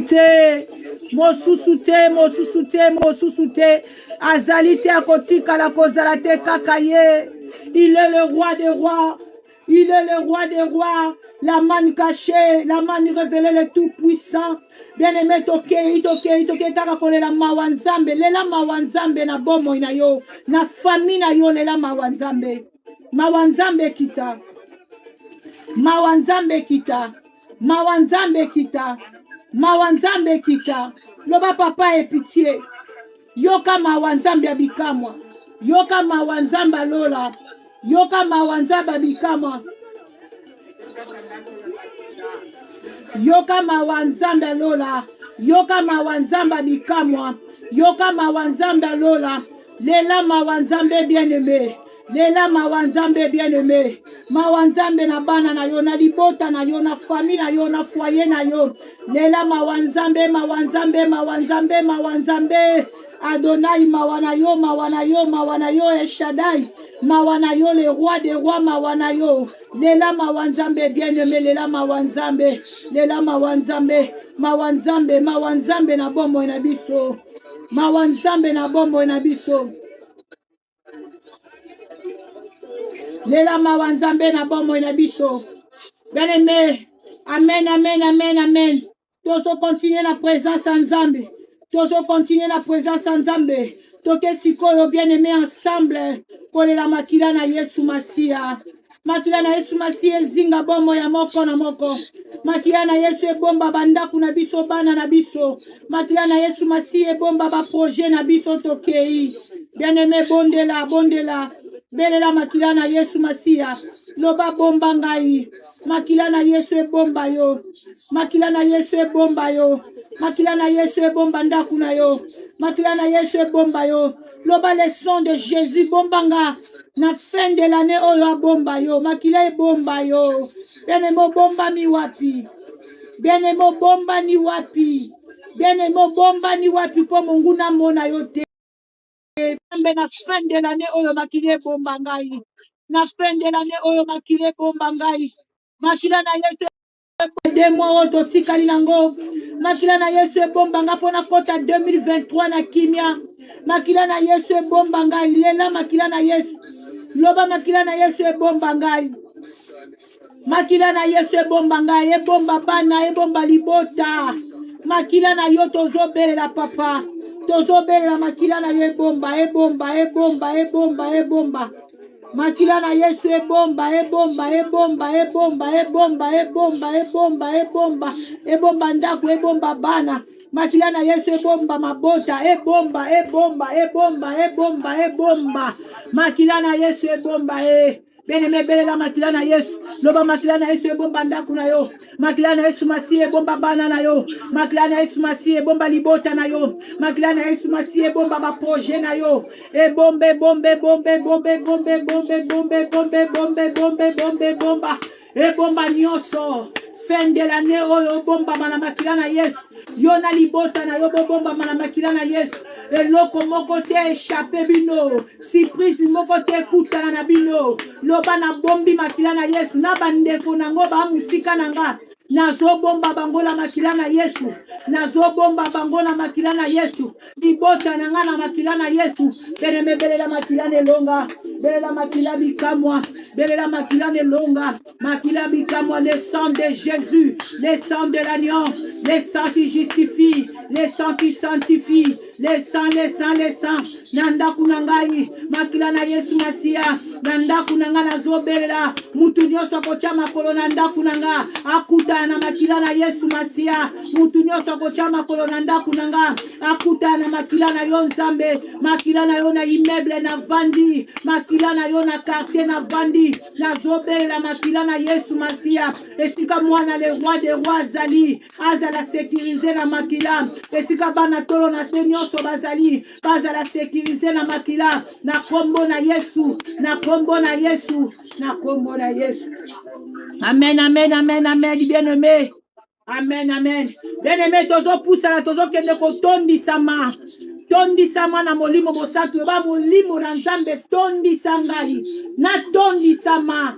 te, mosusu te, mosusu te, mosusu te. Azali te, akotikala kozala te, kaka ye. Il est le roi des rois. Il est le roi des rois, la manne cachée, la manne révélée, le tout-puissant. Bien-aimé, tokei, tokei, tokei kaka kolela mawa Nzambe, lela mawa Nzambe na bomoi na yo, na famille na yo, lela mawa Nzambe. Mawa Nzambe kita. Mawa Nzambe kita. Mawa Nzambe kita. Mawa Nzambe kita. Loba papa et pitié. Yoka mawa Nzambe ya bikamwa. Yoka mawa Nzambe alola. Yoka mawa Nzambe ya bikamwa. Yoka mawa Nzambe alola. Yoka mawa Nzambe ya bikamwa. Yoka mawa Nzambe alola. Lela mawa Nzambe bien-aimé. Lela mawa Nzambe bien-aimé. Mawa Nzambe na bana na yo, na libota na yo, na famille na yo, na foyer na yo. Lela mawa Nzambe, mawa Nzambe, mawa Nzambe, mawa Nzambe. Adonai mawa na yo, mawa na yo, mawa na yo, El Shaddai. Mawa na yo, le roi des rois, mawa na yo. Lela mawa Nzambe bien-aimé, lela mawa Nzambe, lela mawa Nzambe, mawa Nzambe, mawa Nzambe na bomoi na biso. Mawa Nzambe na bomoi na biso. Lela mawa Nzambe na bomoi na biso. Bien-aimé, amen, amen, amen, amen. Tozo continuer na présence ya Nzambe. Tozo continuer na présence ya Nzambe. Toke sikoyo bien-aimé ensemble kolela makila na Yesu Masiya. Makila na Yesu Masiya ezinga bomoi ya moko na moko. Makila na Yesu ebomba bandako na biso, bana na biso. Makila na Yesu Masiya ebomba ba projet na biso tokei. Bien-aimé, bondela, bondela. Belela makila na Yesu Masiya. Loba bomba ngai. Makila na Yesu ebomba yo. Makila na Yesu ebomba yo. Makila na Yesu ebomba ndako na yo. Makila na Yesu ebomba yo. Loba le sang de Jésus bomba nga na fin de l'année oyo abomba yo. Makila ebomba yo. Bien-aimé obombami wapi? Bien-aimé obombani wapi? Bien-aimé obombani wapi mpo monguna amona yo te? Nzambe na fin de l'année oyo makila ebomba ngai. Na fin de l'année oyo makila ebomba ngai. Makila na Yesu de mois oyo totikali nango. Makila na Yesu ebomba ngai mpo nakota 2023 na kimia. Makila na Yesu ebomba ngai. Lela makila na Yesu. Loba makila na Yesu ebomba ngai. Makila na Yesu ebomba ngai, ebomba bana, ebomba libota. Makila na yo tozobelela papa, tozobelela makila na yo ebomba, ebomba, ebomba, ebomba, ebomba. Makila na Yesu ebomba, ebomba, ebomba, ebomba, ebomba, ebomba, ebomba, ebomba, ebomba ndako, ebomba bana. Makila na Yesu ebomba mabota, ebomba, ebomba, ebomba, ebomba, ebomba. Makila na Yesu ebomba e. Bien-aimé, belela makila na Yesu. Loba makila na Yesu ebomba ndako na yo. Makila na Yesu Masiya ebomba bana na yo. Makila na Yesu Masiya ebomba libota na yo. Makila na Yesu Masiya ebomba ba projet na yo. Ebomba, ebomba, ebomba, ebomba, ebomba, ebomba, ebomba, ebomba, ebomba, ebomba, ebomba, ebomba. Ebomba nyonso. Fin de l'année oyo obombama na makila na Yesu. Yo na libota na yo bobombama na makila na Yesu. Eloko moko te échappe bino. Surprise moko te ekutana na bino. Loba na bombi makila na Yesu na bandeko nango ba musika na nga. Nazobomba bango na makila na Yesu. Nazobomba bango na makila na Yesu. Libota na nga na makila na Yesu. Beleme belela makila na elonga. Belela makila bikamwa. Belela makila na elonga. Makila bikamwa, le sang de Jésus, le sang de l'agneau, le sang qui justifie, le sang qui sanctifie, le sang, le sang, le sang. Na ndako na ngai, makila na Yesu Masiya, na ndako na ngai nazobelela, mutu nyonso akotya makolo na ndako na nga akutana na makila na Yesu Masiya, mutu nyonso akotya makolo na ndako na nga akutana na makila na yo Nzambe, makila na yo na immeuble na vandi, makila na yo na quartier na vandi, nazobelela makila na Yesu Masiya, esika mwana le roi des rois azali, azala sécurisé na makila, esika bana tolo na se nyonso bazali, bazala sécurisé na makila, na kombo na Yesu, na kombo na Yesu, na kombo na Yesu. Amen, amen, amen, amen, bien-aimé. Amen, amen. Bien-aimé, tozopusana, tozokende kotondisama. Tondisama na molimo mosantu, eba molimo na Nzambe tondisa ngai. Natondisama.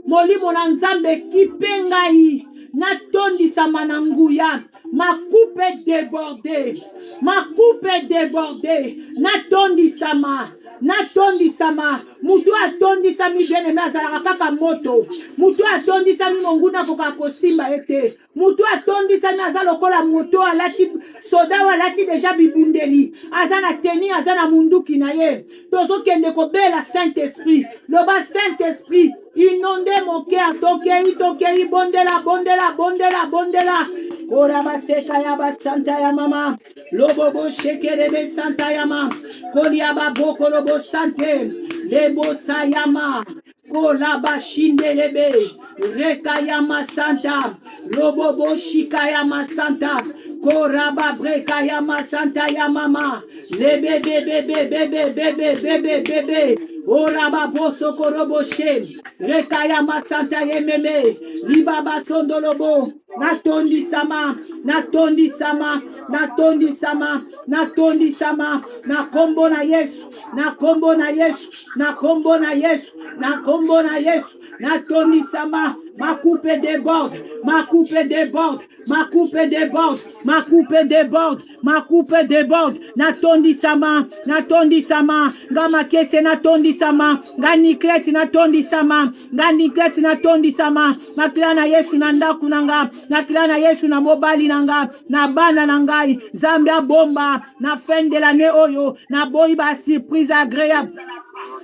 Molimo na Nzambe kipe ngai. Natondisama na nguya. Ma coupe est débordée. Ma coupe est débordée. Natondisama. Natondisama. Moto atondisami bien aimé azalaka kaka moto. Moto atondisami monguna akoka kosimba ye te. Moto atondisami aza lokola moto alati soda oyo alati deja bibundeli. Aza na teni, aza na munduki na ye. Tozokende kobela Saint-Esprit. Loba Saint-Esprit. Inonde mon cœur, tokei tokei, bondela bondela bondela bondela. Kora baseka ya basanta ya mama, lobobo shekerebe santa ya ma, kolia baboko lobo sante, lebo sayama, kola bashindelebe, reka ya masanta, lobobo shika ya masanta, kora babreka ya masanta ya mama, lebebebebebebebebebebe orababosokoroboshe rekaya masanta yememe libabasondolobo natondisama natondisama natondisama natondisama na kombo na yesu na kombo na yesu na kombo na yesu na kombo na yesu natondisama makupe deborde makupe deborde Ma coupe déborde, ma coupe déborde, ma coupe déborde. Natondisama, natondisama, nga makese natondisama, nga nikleti natondisama, nga nikleti natondisama. Makila na Yesu na ndako na nga, makila na Yesu na mobali na nga, na bana na ngai. Nzambe abomba na fin de l'année oyo, naboyi ba surprise agréable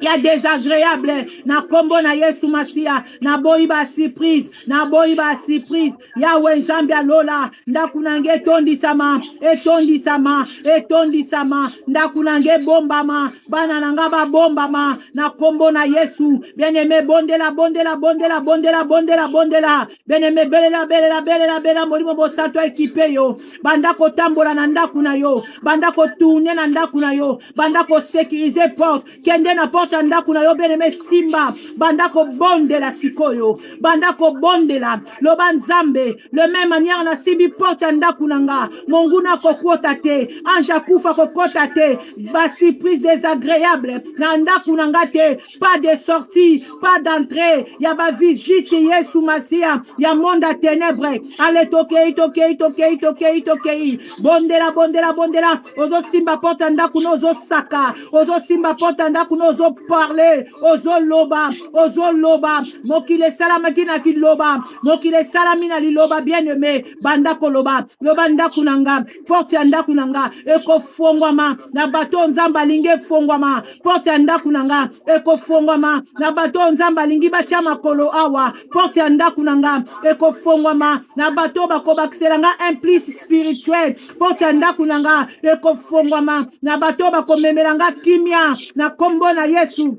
ya désagréable na kombo na Yesu Masiya, naboyi ba surprise, naboyi ba surprise. Yawe Nzambe ya lola, ndako na nge etondisama, etondisama, etondisama, ndako na nge ebombama, bana na nga babombama na kombo na Yesu. Bien-aimé, bondela, bondela, bondela, bondela, bondela, bondela. Bien-aimé, belela, belela, belela, belela, Molimo Mosantu ekipe yo. Banda kotambola na ndako na yo, banda kotourne na ndako na yo, banda kosekirize porte, kende na porte ya ndako na yo bien-aimé, simba, banda kobondela sikoyo, banda kobondela. Loba Nzambe, le même manière nasimbi porte ya ndako na nga, monguna akokota te, ange akufa kokota te, ba surprise désagréable na ndako na nga te, pas de sortie, pas d'entrée, ya ba visite Yesu Masiya ya monde ya ténèbres. Ale tokei tokei tokei tokei tokei, bondela bondela bondela, ozosimba porte ya ndako na ozosaka, ozosimba porte ya ndako na ozoparle, ozoloba ozoloba, mokili esalamaki na kiloba, mokili esalami na liloba. Bien aimé, banda koloba, loba ndako na nga, porte ya ndako na nga ekofongwama na bato oyo Nzambe alingi efongwama, porte ya ndako na nga ekofongwama na bato oyo Nzambe alingi batya makolo awa, porte ya ndako na nga ekofongwama na bato oyo bakobakisela nga un plus spirituel, porte ya ndako na nga ekofongwama na bato oyo bakomemela nga kimia na kombo na Yesu,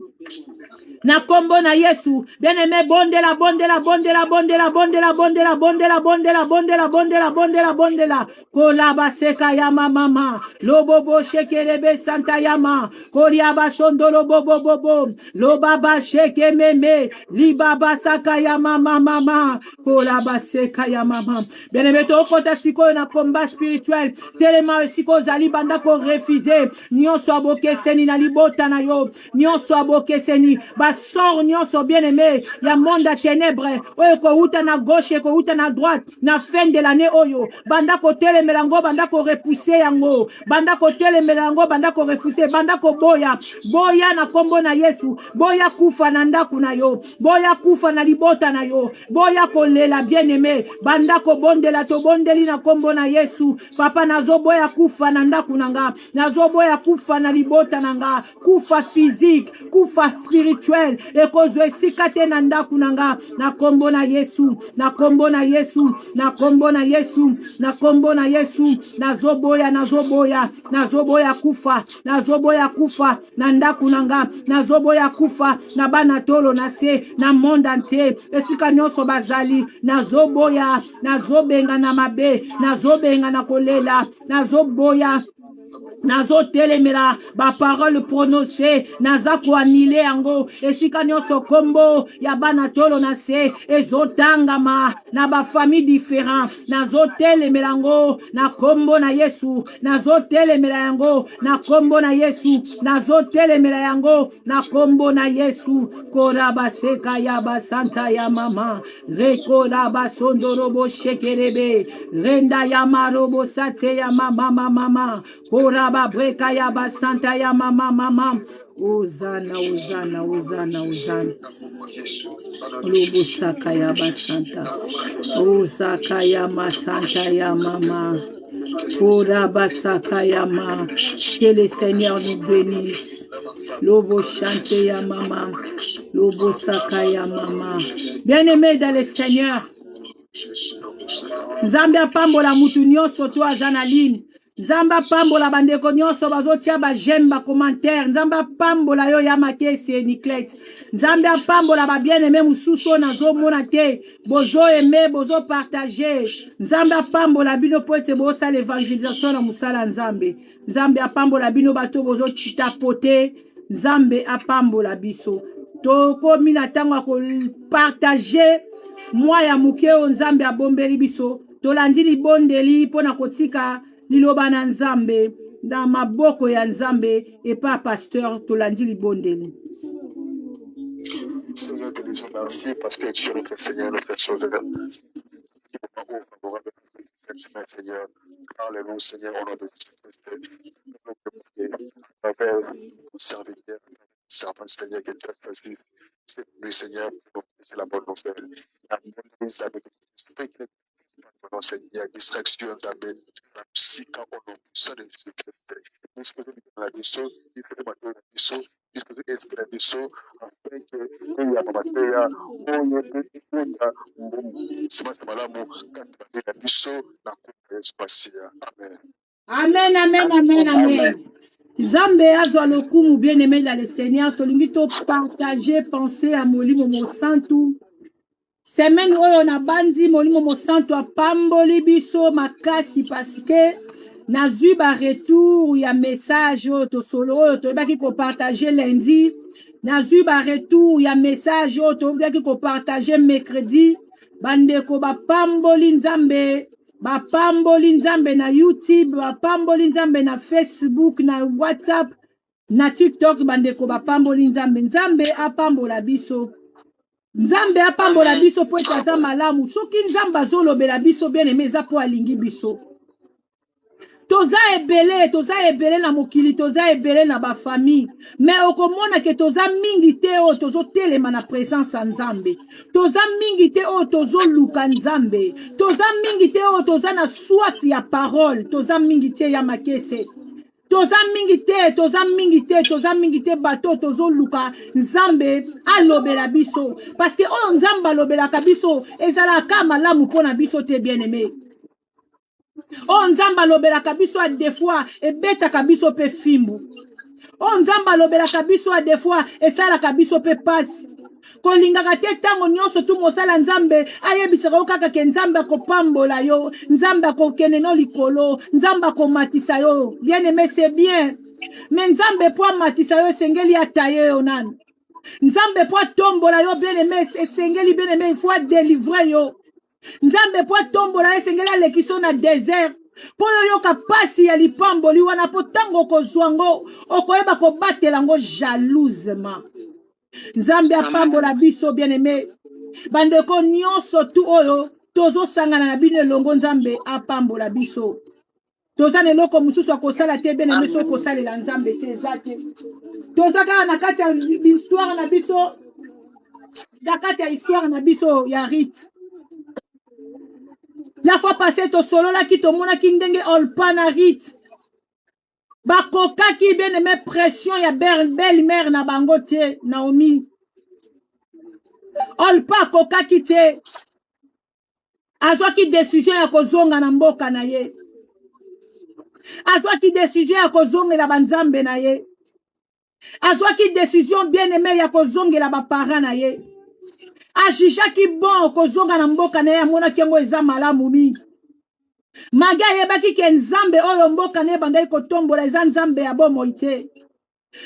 na kombo na Yesu. Bien-aimé, bondela bondela bondela bondela bondela bondela bondela bondela bondela bondela bondela bondela. Kolaba seka ya mama, lobobo shekerebe santa yama, kolia basondolo bobo bobo, lobaba sheke meme, libaba saka ya mama mama, kolaba seka ya mama. Bien-aimé, tokota sikoyo na combat spirituel. Telema esika ozali, banda korefuser nyonso ya bokeseni na libota na yo, nyonso ya bokeseni, basort nyonso bien-aimé ya monde ya ténèbres oyo ekowuta na gauche, ekowuta na droite na fin de l'année oyo, banda kotelemela yango, banda korepousser yango, banda kotelemela yango, banda korefuser, banda koboya, boya na kombo na Yesu, boya kufa na ndako na yo, boya kufa na libota na yo, boya kolela. Bien-aimé, banda kobondela, tobondeli na kombo na Yesu. Papa, nazoboya kufa na ndako na nga, nazoboya kufa na libota na nga, kufa physique, kufa spirituel ekozwa esika te na ndako na nga, na kombo na Yesu, na kombo na Yesu, na kombo na Yesu, na kombo na Yesu. Nazoboya, nazoboya, nazoboya kufa, nazoboya kufa na ndako na nga, nazoboya kufa na bana tolo na se na monde entier, esika nyonso bazali. Nazoboya, nazobenga na mabe, nazobenga na kolela, nazoboya. Nazotelemela baparole prononce, naza koanile yango esika nyonso. Kombo ya bana tolo na se ezotangama na bafamille différent, nazotelemela yango na kombo na Yesu. Nazotelemela yango na kombo na Yesu. Nazotelemela yango na kombo na Yesu. Korabaseka ya basanta ya mama rekola basondorobo shekerebe renda ya marobo sate ya mama mama koraba breka ya basanta ya mama mama. Ozana, ozana, ozana, ozana. Lobosaka ya basanta, ozaka ya masanta ya mama, korabasaka ya ma. Que le Seigneur nous bénisse. Lobo chante ya mama, lobosaka ya mama. Bien-aimé dans le Seigneur, Nzambe apambola mutu nyonso to aza na ligne. Nzambe apambola bandeko nyonso bazotia baj'aime, bacommentaire. Nzambe apambola yo ya Makesi Niclete. Nzambe apambola babien-aimé mosusu oyo nazomona te, bozoaimer, bozopartager. Nzambe apambola bino mpo ete bosala évangélisation na mosala ya Nzambe. Nzambe apambola bino bato bozotitapote. Nzambe apambola biso. Tokomi na ntango ya kopartager mwa ya moke oyo Nzambe abombeli biso. Tolandi libondeli mpo na kotika liloba na Nzambe na maboko ya Nzambe epa pasteur. Tolandi libondeli. Seigneur, te disons merci parce que tu es notre Seigneur, notre Sauveur. Cette semaine, Seigneur, parle-nous, Seigneur, au nom de Jésus-Christ. À travers ton serviteur, servant, Seigneur, que tu as choisi cette nuit, Seigneur, pour prêcher la bonne nouvelle. Ton nom, Seigneur, distraction, Nzambe, sika au nom puissant de Jésus-Christ. Disposer na biso, disposer bato na biso, disposer esprit na biso, afin que eyamba mateya oyo mpe ebota mbuma semence malamu kati na biso na kombo ya Yesu Masiya. Amen. Amen, amen, amen, amen. Nzambe azwa lokumu. Bien aimé dans le Seigneur, tolingi topartage pensée ya Molimo Mosantu. Semaine oyo nabandi, Molimo Mosantu apamboli biso makasi parce que nazwi baretour ya message oyo tosolo, oyo toyebaki kopartage lundi. Nazwi baretour ya message oyo toyebaki kopartage mercredi. Bandeko bapamboli Nzambe, bapamboli Nzambe na YouTube, bapamboli Nzambe na Facebook, na WhatsApp, na TikTok. Bandeko bapamboli Nzambe. Nzambe apambola biso, Nzambe apambola biso mpo ete aza malamu. Soki Nzambe azolobela biso, bien aimé, eza mpo alingi biso. Toza ebele, toza ebele na mokili, toza ebele na bafamille, mais okomona ke toza mingi te oyo tozotelema na présence ya Nzambe. Toza mingi te oyo tozoluka Nzambe. Toza mingi te oyo toza na soif ya parole. Toza mingi te ya Makese. Toza mingi te, toza mingi te, toza mingi te bato oyo tozoluka Nzambe alobela biso, parce que oyo Nzambe alobelaka biso ezalaka malamu mpo na biso te. Bien aimé, oyo Nzambe alobelaka biso ya des fois ebetaka biso mpe fimbu. Oyo Nzambe alobelaka biso ya des fois esalaka biso mpe pasi. Kolingaka te ntango nyonso tu mosala Nzambe ayebisaka yo kaka ke Nzambe akopambola yo, Nzambe akokende no likolo, Nzambe akomatisa yo. Bien aimé, c'est bien, mais Nzambe mpo amatisa yo, esengeli ataye yo nani. Nzambe mpo atombola yo, bien aimé, esengeli, bien aimé, il faut adélivre yo. Nzambe mpo atombola yo, esengeli alekisi yo na désert mpo oyo oyoka pasi ya lipamboli wana, mpo ntango okozwa ngo, okoyeba kobatela yango jalousement. Nzambe apambola biso. Bien aimé, bandeko nyonso tu oyo tozosangana na bino elongo, Nzambe apambola biso. Toza na eloko mosusu akosala te, bien aimé, soki kosalela Nzambe te eza te. Toza kaka na kati ya histoire na biso, na kati ya histoire na biso ya Ruth. La fois passée tosololaki, tomonaki ndenge Olpa na Ruth bakokaki, bien aimé, pression ya belle mère na bango te, Naomi. Olpa akokaki te, azwaki décision ya kozonga na mboka na ye, azwaki décision ya kozongela banzambe na ye, azwaki décision, bien aimé, ya kozongela baparent na ye. Ajugeaki bon kozonga na mboka na ye, amonaki yango eza malamu mingi. Mage ayebaki ke Nzambe oyo mboka na ebandaki kotombola eza Nzambe ya bomoi te.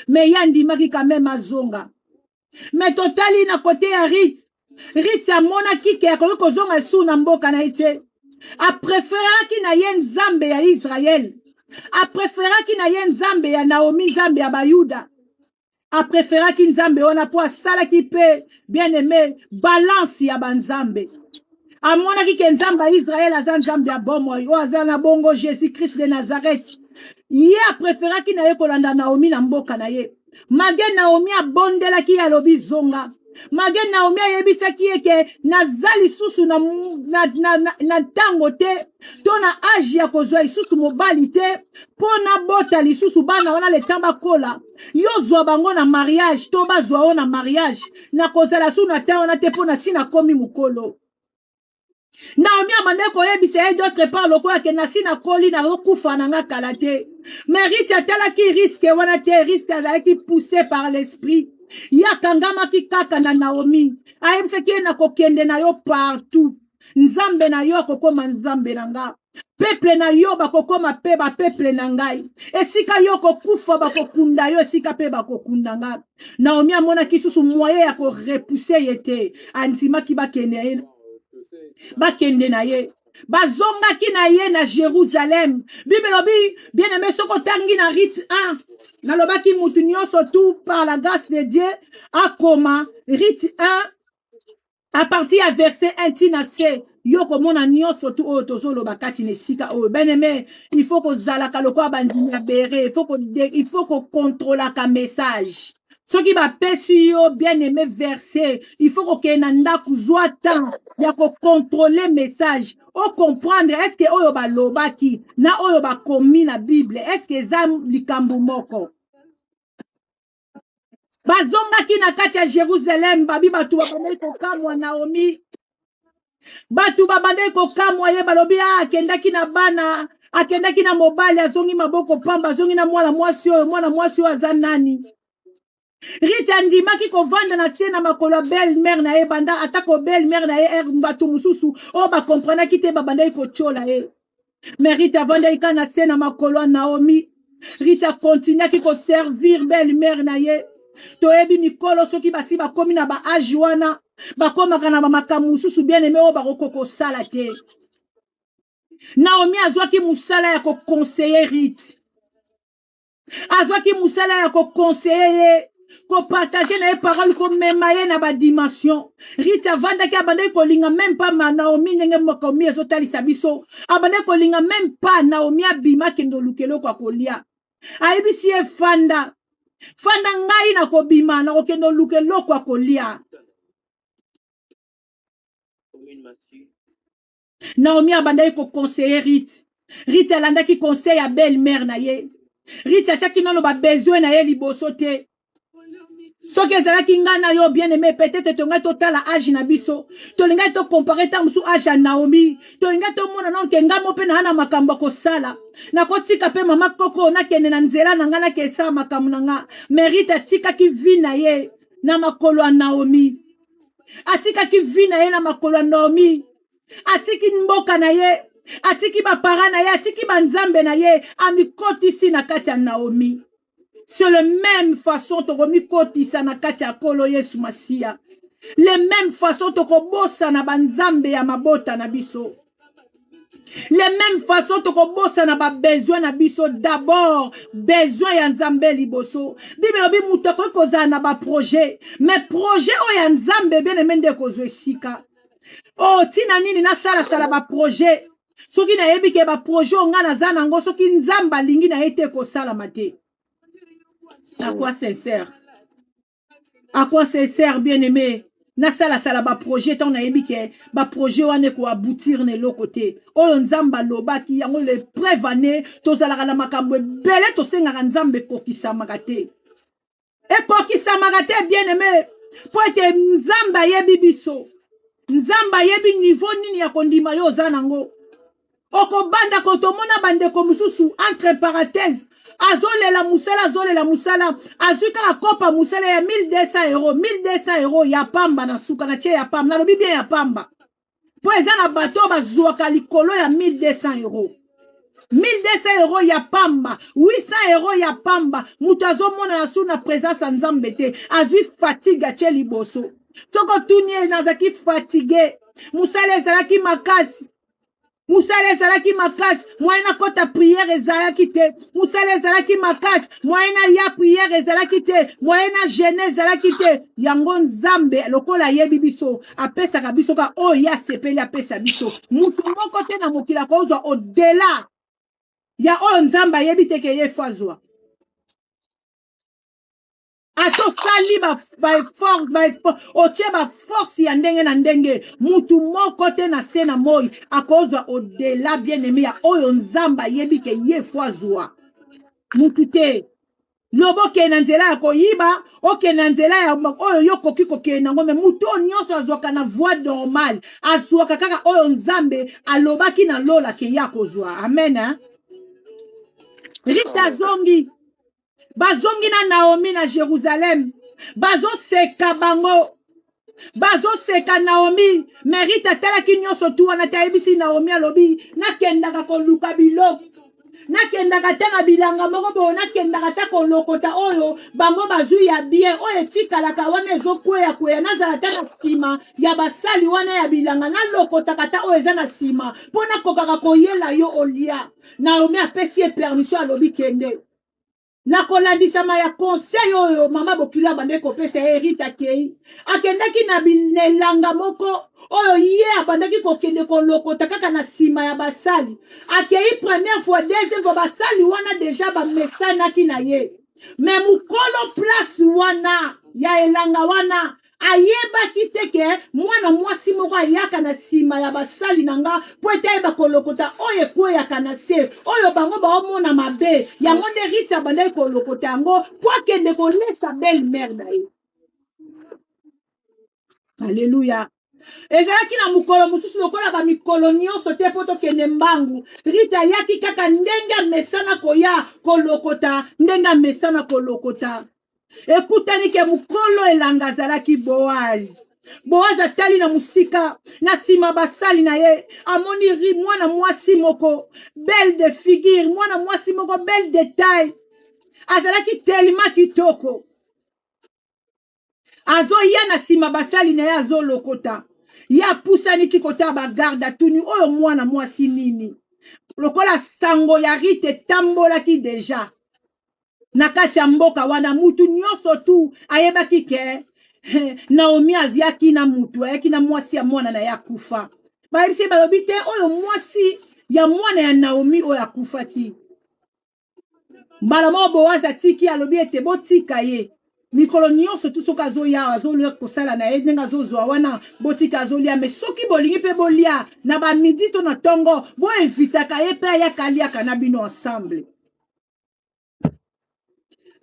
Me ye andimaki quand même azonga. Me totali na kote ya Rite. Rite amonaki ke akoki kozonga lisusu na mboka na ye te. Apreferaki na ye Nzambe ya Israël. Apreferaki na ye Nzambe ya Naomi, Nzambe ya Bayuda. Apreferaki Nzambe wana mpo asalaki mpe bien aimé balance ya banzambe. Amonaki ke Nzambe ya Israël aza Nzambe ya bomoi oyo aza na bongo Jésus Christ de Nazareth. Ye apreferaki na ye kolanda Naomi na mboka na ye. Malgré Naomi abondelaki ye alobi zonga. Malgré Naomi ayebisaki ye ke naza lisusu na, na, na, na, na ntango te to na age ya kozwa lisusu mobali te mpo nabota lisusu bana wana le temps bakola. Yo zwa bango na mariage to bazwa yo na mariage, nakozala su na temps wana te mpo nasi nakomi mokolo. Naomi abandaki koyebisa ye d'autre part lokola ke nasi nakoli nakokufa na nga kala te. Mais Ruth atalaki risque wana te, risque azalaki poussé par l'esprit. Ye akangamaki kaka na Naomi, ayebisaki ye nakokende na yo partout, Nzambe na yo akokoma Nzambe na nga, peuple na yo bakokoma pe ba peuple na ngai, esika yo kokufa bakokunda yo, esika pe bakokunda nga. Naomi amonaki susu moyen ya ko repousser ye te, andimaki bakende bakende na ye. Bazongaki na ye na Jérusalem. Bible elobi bien aimé, soki otangi na Ruth 1, nalobaki mutu nyonso tout par la grâce de Dieu akoma Ruth 1 à partir ya verset 1 ti na se, yo komona nyonso tu oyo tozoloba kati na esika oyo. Bien aimé, il faut kozalaka lokola bandimi ya bere, il faut kokontrolaka message. Soki bapesi yo bien aimé verset, il faut kokende na ndako, zwa temps ya kokontrole message, ocomprendre est-ce que oyo balobaki na oyo bakomi na Bible est-ce que eza likambo moko. Bazongaki na kati ya Jérusalem, babi bato babandaki kokamwa Naomi, bato babandaki kokamwa ye, balobi ah, akendaki na bana, akendaki na mobali, azongi maboko pamba, azongi na mwana mwasi oyo, mwana mwasi oyo aza nani? Rite andimaki kovanda na se na makolo ya belle-mère na ye, banda atako belle-mère na ye bato mosusu oyo bakomprenaki te babandaki kotiola ye. Mais Rite avandaki kaka na se na makolo ya Naomi. Rite akontinuaki koservir belle-mère na ye. Toyebi mikolo soki basi bakomi na ba age wana, bakomaka na ba makambo mosusu bien aimé oyo bakoki kosala te. Naomi azwaki mosala ya koconseiller Rite. Azwaki mosala ya koconseiller ye, kopartage na ye parole, komema ye na badimension. Rite avandaki, abandaki kolinga même pas ma Naomi, ndenge makomi ezotalisa biso, abandaki kolinga même pas Naomi abima akende oluka eloko ya kolia. Ayebisi ye fanda, fanda, ngai nakobima, nakokende oluka eloko ya kolia. Naomi abandaki koconseiller Rite. Rite alandaki conseil ya belle-mère na ye. Rite atiaki nano ba besoin na ye liboso te. Soki ezalaki ngai na yo bien aimé, peut-être tongaki totala âge na biso, tolingaki tocompare ntango mosusu âge ya Naomi, tolingaki tomona nano ke ngai mo mpe naa na makambo ya kosala, nakotika mpe mama koko nakende na nzela na ngai, nake esala makambo na ngai. Mais Rite atikaki vie na ye na makolo ya Naomi, atikaki vie na ye na makolo ya Naomi, atiki mboka na ye, atiki bapara na ye, atiki banzambe na ye, amikotisi na kati ya Naomi. C'est le même façon tokomikotisa na kati ya Nkolo Yesu Masiya. Le même façon tokobosana banzambe ya mabota na biso. Le même façon tokobosana ba besoin na biso, d'abord besoin ya Nzambe liboso. Bible elobi moto akoki kozala na ba projet, mais projet oyo ya Nzambe bien aimé nde ekozwa esika. Oh, tina nini nasalasala ba projet soki nayebi ke ba projet oyo ngai naza nango soki Nzambe alingi na ye te ekosalama te. À quoi sincère? À quoi sincère bien aimé? Nasalasala ba projet ntango nayebi ke ba projet wana ekoaboutir na eloko te. Oyo Nzambe alobaki yango, le preuve ane tozalaka na makambo ebele tosengaka Nzambe ekokisamaka te. Ekokisamaka te bien aimé, po ete Nzambe ayebi biso. Nzambe ayebi niveau nini ya kondima yo oza nango. Okobanda kotomona bandeko mosusu entre parenthèse azolela mosala, azolela mosala, azwi kaka kopa mosala ya 1200 euros, 1200 euros ya pamba na suka na tie ya pamba, nalobi bien ya pamba. Mpo eza na bato oyo bazwaka likolo ya 1200 euro, 1200 euro ya pamba, 800 euro ya pamba. Moto azomonana su na présence ya Nzambe te, azwi fatigue, atie liboso. Soki otuni ye, nazalaki fatigue, mosala ezalaki makasi, mosala ezalaki makasi, moyen nakɔta prière ezalaki te, mosala ezalaki makasi, moyen naya prière ezalaki te, moyen na jeûne ezalaki te. Yango Nzambe lokola ayebi biso, apesaka biso ka oyo ye asepeli apesa biso. Moto moko te na mokili akozwa au-delà ya oyo Nzambe ayebi te ke ye fo azwa. Ata osali baeffort, otie baforce ya ndenge na ndenge, mutu moko te na se na moi akozwa au-delà, bien aimé, ya oyo Nzambe ayebi ke ye fo azwa. Mutu te. Loba okende na nzela ya koyiba, okende na nzela ya oyo yo okoki kokende nango, me motu oyo nyonso azwaka na voie normale azwaka kaka oyo Nzambe alobaki na lola ke ye akozwa. Amen, hein? Rita azongi, bazongi na Naomi na Jérusalem, bazoseka bango, bazoseka Naomi. Me Rita atalaki nyonso tu wana te, ayebisi Naomi, alobi: nakendaka koluka biloko, nakendaka te na bilanga moko boye, nakendaka te kolokota oyo bango bazwi ya bien, oyo etikalaka wana ezokweya-kweya. Nazala ta na nsima ya basali wana ya bilanga, nalokotaka ta oyo eza na nsima mpo nakokaka koyela yo olia. Naomi apesi ye permission, alobi: kende. Na kolandisama ya conseil oyo mama bokilo abandaki kopesa ye, Rita akei, akendaki na elanga moko oyo ye abandaki kokende kolokota kaka na nsima ya basali. Akei première fois, deuxième fois, basali wana deja bamesanaki na ye. Me mokolo place wana ya elanga wana ayebaki te ke mwana mwasi moko ayaka na nsima ya basali na nga mpo ete ayeba kolokota oyo ekweyaka na se, oyo bango baomona mabe. Yango nde Riti abandaki kolokota yango mpo akende kolesa belle mare na ye. Aleluya! Ezalaki na mokolo mosusu lokola bamikolo nyonso te, mpo tokende mbangu. Rita ayaki kaka ndenge amesana koya kolokota, ndenge amesana kolokota. Ekutani ke mokolo elanga azalaki Boaz. Boaz atali na mosika, na nsima basali na ye, amoni ri mwana mwasi moko belle de figure, mwana mwasi moko belle de taille, azalaki telema kitoko, azoya na nsima basali na ye, azolokota. Ye apusani ti kota bagarde, atuni: oyo mwana mwasi nini? Lokola sango ya Rite etambolaki deja na kati ya mboka wana, mutu nyonso tu ayebaki ke Naomi aziaki na mutu, ayaki na mwasi ya mwana na ye akufa. Bayebisi, balobi te: oyo mwasi ya mwana ya Naomi oyo akufaki. Mbala moko Boaz atiki, alobi ete botika ye mikolo nyonso tu, soki azoya, azolia kosala na ye ndenge azozwa wana, botika azolia. Me soki bolingi mpe bolia na bamidi to na ntongo, boevitaka ye mpe ayaka aliaka na bino ensemble,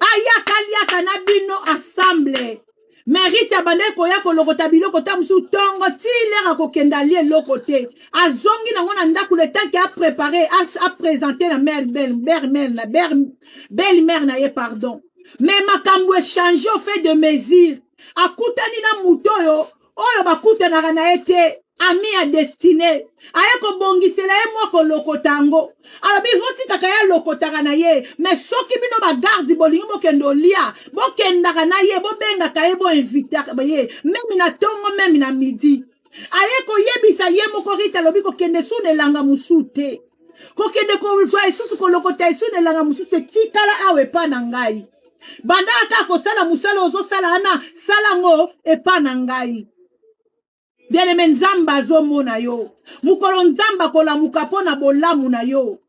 ayaka aliaka na bino ensemble. Me Riti abandaki koya kolokota biloko ta mosusu ntongo ti lere akokende, alie eloko te, azongi nango na ndako, le temps ke aprépare, aprésente na mère belle na belle mère na ye, pardon. Me makambo echange au fait de mesure. Akutani na moto oyo bakutanaka na ye te, ami ya destine, aye kobongisela ye mwa kolokota yango. Alobi votikaka ye alokotaka na ye, me soki bino bagarde bolingi bokende olia, bokendaka na ye, bobengaka ye, boinvitaka ye meme na ntongo, meme na midi. Aye koyebisa ye moko Rita, alobi: kokende su na elanga mosusu te, kokende kozwa lisusu kolokota esu na elanga mosusu te, tikala awa epa na ngai, bandaka kaka kosala mosala ozosala wana, sala yango epa na ngai. Bien aimé, Nzambe azomona yo. Mokolo Nzambe akolamuka mpo na bolamu na yo,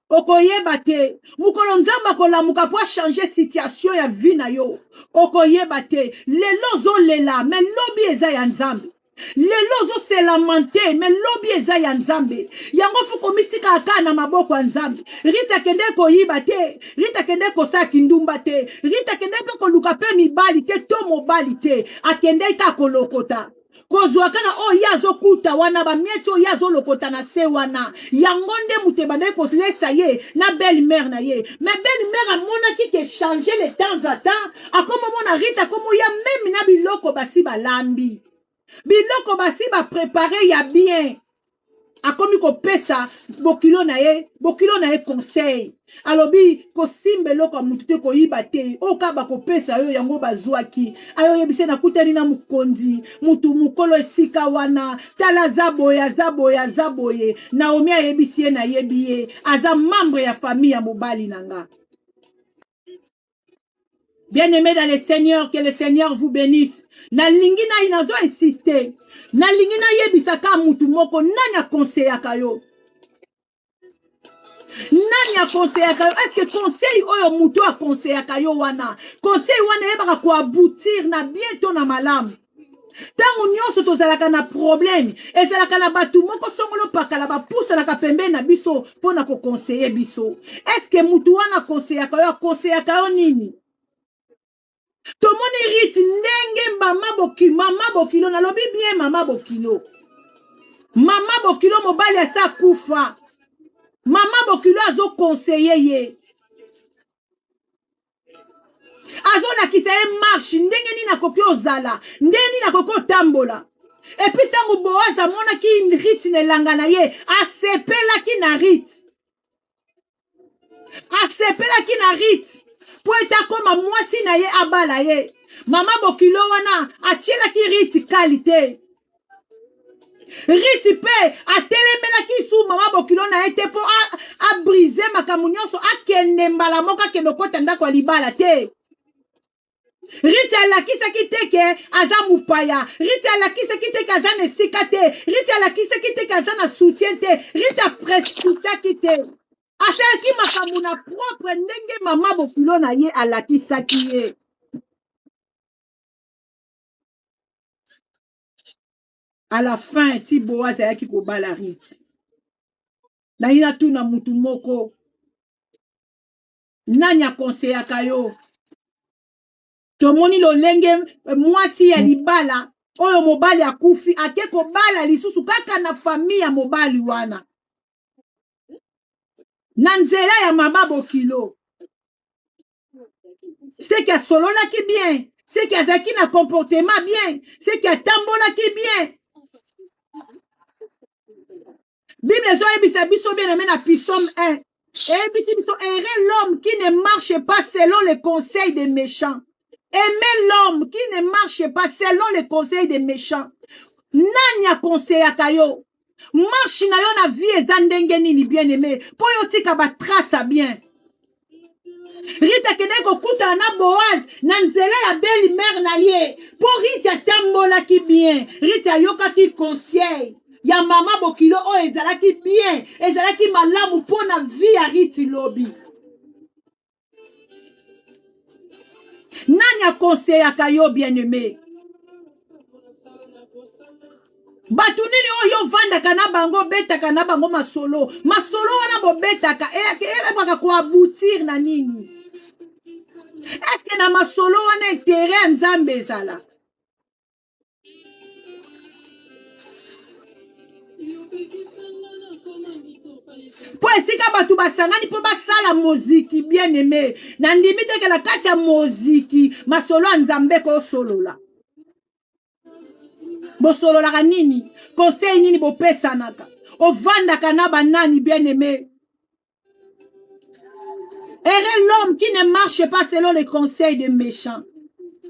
okoyeba te. Mokolo Nzambe akolamuka mpo achange situation ya vie na yo, okoyeba te. Lelo ozolela, me lobi eza ya Nzambe. Lelo ozoselama te, me lobi eza ya Nzambe. Yango fu komitikaka kaka na maboko ya Nzambe. Rita akende koyiba te, Rita akende kosala kindumba te, Rita akende mpe koluka mpe mibali te to mobali te, akendeki kaka kolokota, kozwa kaka oyo ye azokuta wana, bamieti oyo ye azolokota na se wana. Yango nde moto ebandaki kolesa ye na belle mare na ye. Mais belle mare amonaki ke change le temps à temps, akomomona Rita akomoya meme na biloko basi balambi, biloko basi baprépare ya bien. Akomi kopesa bokilo na ye, bokilo na ye conseil. Alobi kosimba eloko ya mutu te, koyiba te, oyo kaka bakopesa yo yango bazwaki. Ayo oyebise nakutani na mokonzi, mutu mokolo esika wana, tala aza boye, aza boye, aza boye. Naomi ayebisi ye nayebi ye, aza membre ya famille ya mobali na nga. Bien-aimé dans le Seigneur, que le Seigneur vous bénisse. Nalingi na nazo insister. Nalingi nayebisa ka mutu moko nani akonseyaka yo. Nani akonseyaka yo? Est-ce que conseil oyo mutu akonseyaka yo wana? Conseil wana eyebaka ko aboutir na bien to na malamu. Ntango nyonso tozalaka na problème, ezalaka na bato moko songolo pakala bapusanaka pembeni na biso mpo na kokonseye biso. Eske mutu wana akonseyaka yo, akonseyaka yo nini? Tomoni Rite ndenge mama boki, mama bokilo, nalobi bien mama bokilo, mama bokilo mobali asa akufa, mama bokilo azokonseye ye, azolakisa ye marche ndenge nini akoki ozala, ndenge nini akoki otambola. Epuis ntango Boaz amonaki Rite na elanga na ye, asepelaki na Rite, asepelaki na Rite mpo ete akoma mwasi na ye, abala ye. Mama bokilo wana atielaki Rite kali te. Rite mpe atelemelaki su mama bokilo na ye te mpo abrise makambo nyonso, akende mbala moko, akende okota ndako ya libala te. Rite alakisaki te ke aza mopaya. Rite alakisaki te ke aza na esika te. Rite alakisaki te ke aza na soutien te. Rite aprespitaki te, asalaki makambo na propre ndenge mama bokilo na ye alakisaki ye. À la fin ti Boaz ayaki kobala Rite. Nayi natuna mutu moko, nani akonseyaka yo? Tomoni lolenge mwasi ya libala oyo mobali akufi ake kobala lisusu kaka na famille ya mobali wana na nzela ya mama bokilo. Seki asololaki bien, seki azalaki na comportement bien, seki atambolaki bien. Bible ezoyebisa biso bien aimé na Psaume 1. Eyebisi biso heureux l'homme qui ne marche pas selon les conseils des méchants. Aimez l'homme qui ne marche pas selon les conseils des méchants. Nani akonseyaka yo? Marche na yo na vie eza ndenge nini bien aimé? Po yo tika ba trace bien. Rite akendaki kokutana na Boaz na nzela ya belle mère na ye mpo Rite atambolaki bien. Rite ayokaki conseil ya mama bokilo oyo ezalaki bien, ezalaki malamu mpo na vie ya Rite lobi. Nani akonseyaka yo bien aimé? Bato nini oyo ovandaka na bango, obetaka na bango masolo? Masolo wana bobetaka eyebaka koaboutir na nini? Eske na masolo wana intere ya Nzambe ezala? Mpo esika bato basangani mpo basala moziki, bien aimé, nandimi te ke na kati ya moziki masolo ya Nzambe kosolola. Bosololaka nini? Conseil nini bopesanaka? Ovandaka na banani, bien aimé? Heureux l'homme qui ne marche pas selon les conseils des méchants,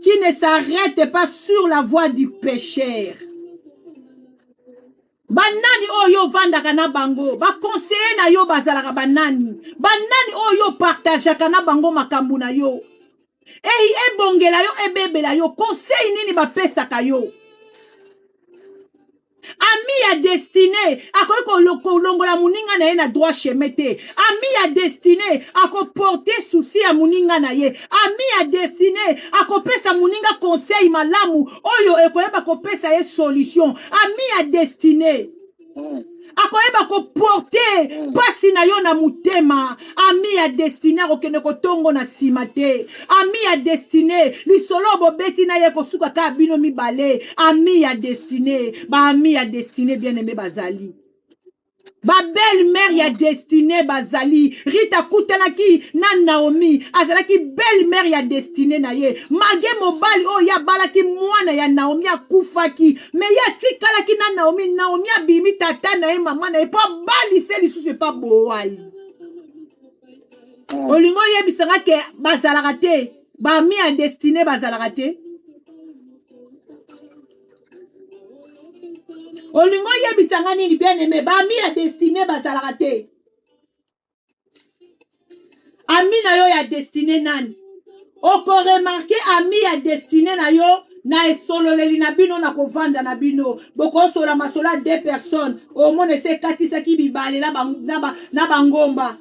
qui ne s'arrête pas sur la voie du pécheur. Banani oyo ovandaka na bango, baconseiller na yo bazalaka banani? Banani oyo partageaka na bango makambo na yo? Ei ebongela yo, ebebela yo, conseil nini bapesaka yo? Ami ya destine akoki kolongola moninga na ye na droit chemin te. Ami ya destine akoporte souci ya moninga na ye. Ami ya destine akopesa moninga conseil malamu oyo ekoyeba kopesa ye solution. Ami ya destine akoyeba koporte mpasi na yo na motema. Ami ya destine akokende kotongo na nsima te. Ami ya destine lisolo bobeti na ye kosuka kaka bino mibale. Ami ya destine, ba ami ya destine bien aimé bazali. Ba belle mère ya destinée bazali. Rita akutanaki na Naomi, azalaki belle mère ya destinée na ye. Malgré mobali oyo ye abalaki mwana ya Naomi akufaki, mais ye atikalaki na Naomi. Naomi abimi tata na ye, mama na ye mpo abalise lisusu epa Boazi. Olingi oyebisa nga ke bazalaka te, ba amis ya destinée bazalaka te? Olingi oyebisa nga nini bien aimé? Ba amis ya destinée bazalaka te. Ami na yo ya destinée nani? Okoremarke ami ya destinée na yo na esololeli na bino, na kovanda na bino, bokosola masolo ya deux personnes, omona ese ekatisaki bibale na bangomba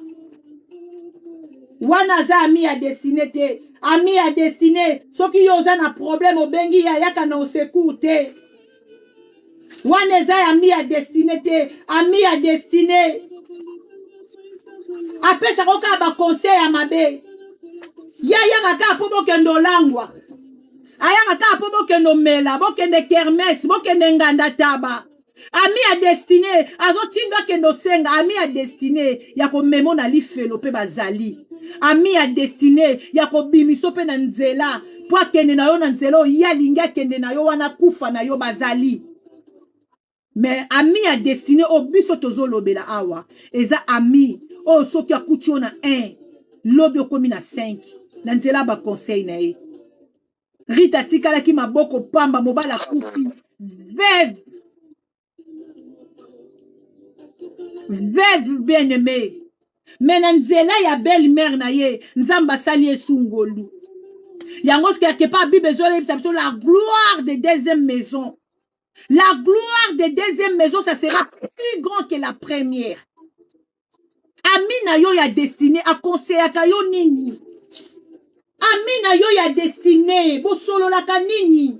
wana. Aza ami ya destinée te. Ami ya destinée, soki yo oza na problème, obengi ye, ayaka na secours te. Wana eza ami ya destinée te. Ami ya destinée apesaka kaka baconseil ya mabe. Ye ayaka kaka mpo bokende olangwa, ayaka kaka mpo bokende omela, bokende kermesse, bokende nganda taba. Ami ya destinée azotinda akende osenga. Ami ya destinée ya komemo na lifelo mpe bazali. Ami ya destinée ya kobimiso mpe na nzela mpo akende na yo na nzela oyo ye alingi akende na yo wana, kufa na yo bazali. Mais ami ya destinée oyo biso tozolobela awa eza ami oyo soki akuti yo na 1, lobi okomi na 5 na nzela ya baconseil na ye. Rita atikalaki maboko pamba, mobali akufi, veuve, veuve, bien aimé. Mais na nzela ya belle mère na ye, Nzambe asali ye sungolu yango. Quelque part Bible ezoyebisa biso la gloire de deuxième maison, la gloire de deuxième maison, ça sera plus grand que la première. Ami na yo ya destinée akonseyaka yo nini? Ami na yo ya destinée bosololaka nini?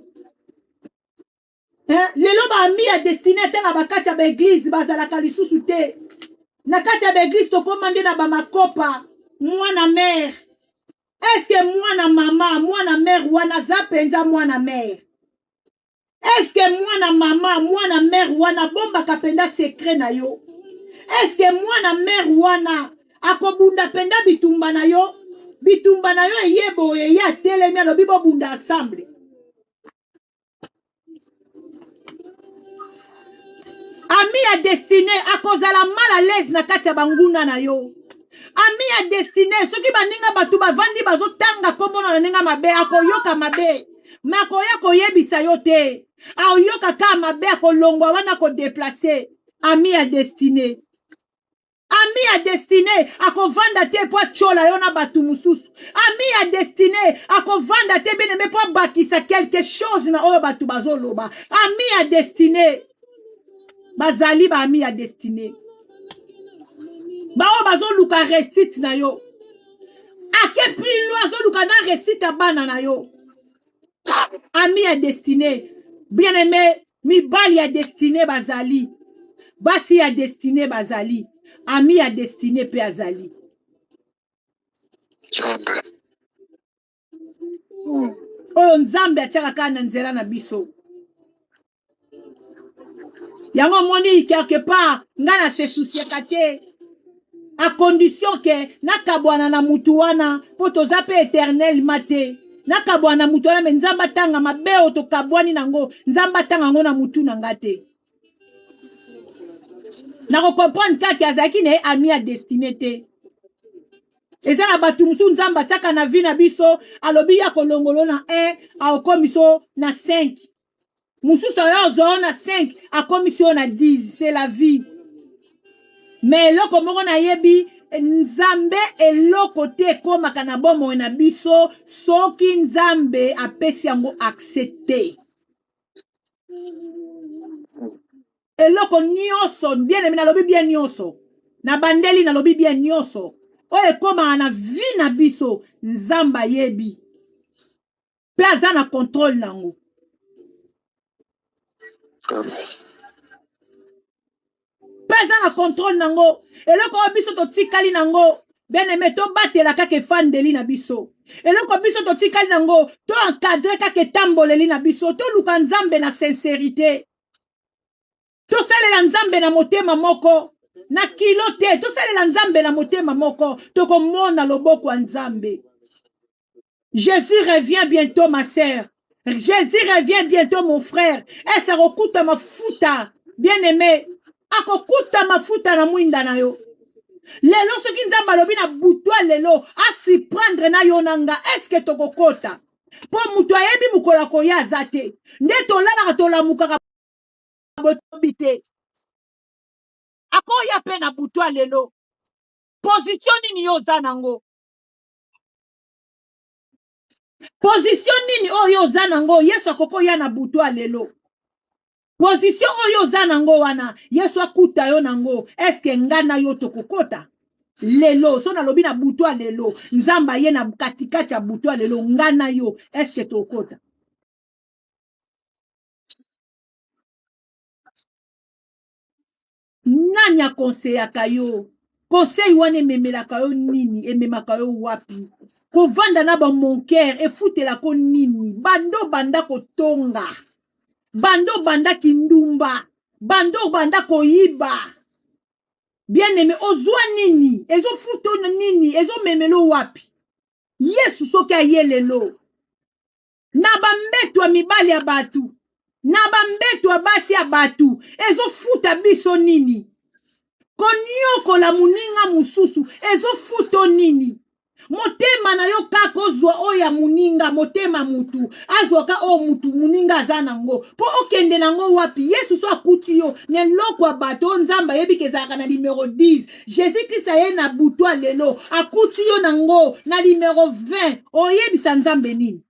Eh, lelo baami ya destinée ata na bakati ya baeglize bazalaka lisusu te. Na kati ya baeglize tokóma nde na bamakopa mwana mare. Eske mwana mama, mwana mare wana aza mpenza mwana mare? Eske mwana mama, mwana mare wana abombaka mpenza secret na yo? Eske mwana mare wana akobunda mpenza bitumba na yo? Bitumba na yo eye boye, ye atelemi, alobi bobunda ensemble. Ami ya destinée akozala mal à l'aise na kati ya banguna na yo. Ami ya destinée, soki baninga bato bavandi bazotanga komona na ndenge mabe, akoyoka mabe me akoya koyebisa yo te. Aoyoka kaka mabe, akolongwa wana, akodeplace. Ami ya destinée, ami ya destinée akovanda te mpo atyola yo na bato mosusu. Ami ya destinée akovanda te, bien aimé, mpo abakisa quelque chose na oyo bato bazoloba. Ami ya destinée bazali, baami ya destinée baoyo bazoluka réussite na yo, ake plus loin, azoluka na réussite ya bana na yo. Ami ya destinée, bien aimé, mibali ya destinée bazali, basi ya destinée bazali, ami ya destinée mpe azali. Oyo Nzambe atiaka kaka na nzela na biso. Yango omoni, quelque part nga na se souciaka te, à condition ke nakabwana na mutu wana, mpo toza mpe éternellement te. Nakabwana na mutu wana, me Nzambe atanga mabe oyo tokabwani nango, Nzambe atanga yango na mutu na nga te. Nakokomprendre kaka azalaki na ye ami ya destinée te. Eza na bato mosusu Nzambe atiaka na vie na biso, alobi ya kolongolo na 1, akomiso na 5. Mosusu ayo azwa yo na 5, akomisi yo na 10. C'est la vie. Mais eloko moko nayebi, Nzambe, eloko te ekomaka na bomoi na biso soki Nzambe apesi yango accès te. Eloko nyonso, bien aimé, nalobi bien nyonso, na bandeli nalobi bien nyonso oyo ekomaka na vie na biso, Nzambe ayebi mpe aza na contrôle nango. Mpe aza na contrôle nango. Eloko oyo biso totikali nango, bien aimé, tobatela kaka efandeli na biso. Eloko biso totikali nango, to encadre kaka etamboleli na biso. Toluka Nzambe na sincérité, tosalela Nzambe na motema moko. Na kilo te, tosalela Nzambe na motema moko, tokomona loboko ya Nzambe. Jésus revient bientôt ma sœur. Jésus revient bientôt mon frère. Est-ce akokuta mafuta bien aimé? Akokuta mafuta na mwinda na yo. Lelo soki Nzambe alobi na butwa lelo asi prendre na yo na nga, est-ce que tokokota? Po moto ayebi mokolo akoya aza te. Nde tolalaka tolamukaka botobi te. Akoya pe na butwa lelo. Position nini yo oza nango? Position nini oyo oza nango? Yesu akoki oya na butu ya lelo. Position oyo oza nango wana, Yesu akuta yo nango. Eske nga na yo tokokota lelo? So nalobi na butu ya lelo, Nzambe aye na katikati ya butu ya lelo, nga na yo eske tokokota? Nani akonseyaka yo? Conseil wana ememelaka yo nini? Ememaka yo wapi? Kovanda na ba monker efutelako nini? Bando banda kotonga, bando banda kindumba, bando banda koyiba. Bien aimé, ozwa nini? Ezofuta nini? Ezomemelo wapi? Yesu soki aye lelo na bambeto ya mibali ya bato, na bambeto ya basi ya bato, ezofuta biso nini? Koniokola moninga mosusu ezofuta nini? Motema na yo kaka ozwa oyo ya moninga, motema mutu azwaka oyo mutu moninga aza nango mpo okende nango wapi? Yesu so akuti yo na eloko ya bato oyo Nzambe ayebi ke ezalaka na numero 10, Jesus Christ aye na butu ya lelo akuti yo nango na numero 20, oyebisa Nzambe nini?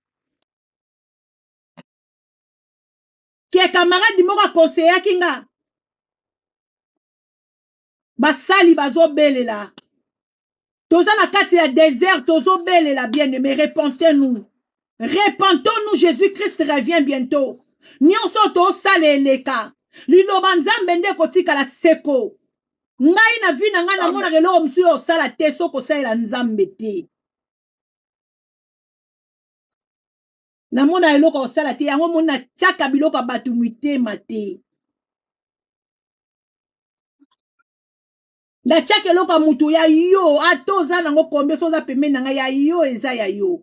Ke camarade moko akonseyaki nga, basali bazobelela, toza na kati ya désert, tozobelela. Bien aimé, repentez-nous, repentons-nous, Jésus-Christ revient bientôt. Nyonso tosala eleka, liloba Nzambe nde ekotikala seko. Ngai na vi na ngai namonaka eloko mosusu oyo osala te soki osalela Nzambe te. Namona eloko osala te, yango moni natiaka biloko ya bato mitema te. Natiaka eloko ya motu ya yo, ata oza nango kombe, so oza pembeni na ngai, ya yo eza ya yo,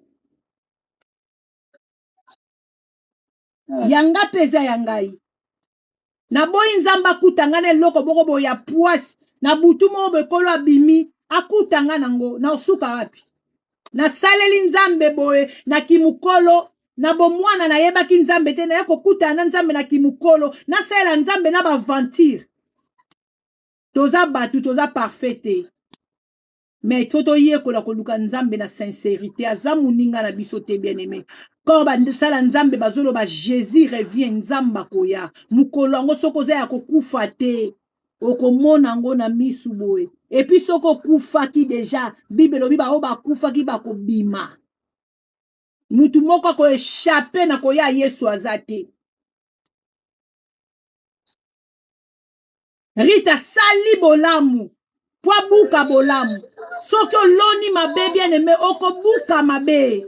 ya nga mpe eza ya ngai. Naboyi Nzambe akuta ngai na eloko moko boye ya poise na butu moko boye, ekolo abimi akuta ngai nango, na osuka wapi? Nasaleli Nzambe boye na kimokolo, na bomwana nayebaki Nzambe te, naye kokutana na Nzambe na kimokolo, nasalela Nzambe na baaventure. Toza bato, toza parfait te, mais faut toyekola koluka Nzambe na sincérité. Aza moninga na biso te. Bien aimé, quand basala Nzambe bazoloba Jésus revient, Nzambe akoya mokolo yango. Soki oza ya kokufa te, okomona yango na misu boye. Et puis soki okufaki deja, Bible elobi baoyo bakufaki bakobima. Mutu moko akoéchapper na koya Yesu aza te. Rita sali bolamu po abuka bolamu. Soki oloni mabe, bien aimé, okobuka mabe.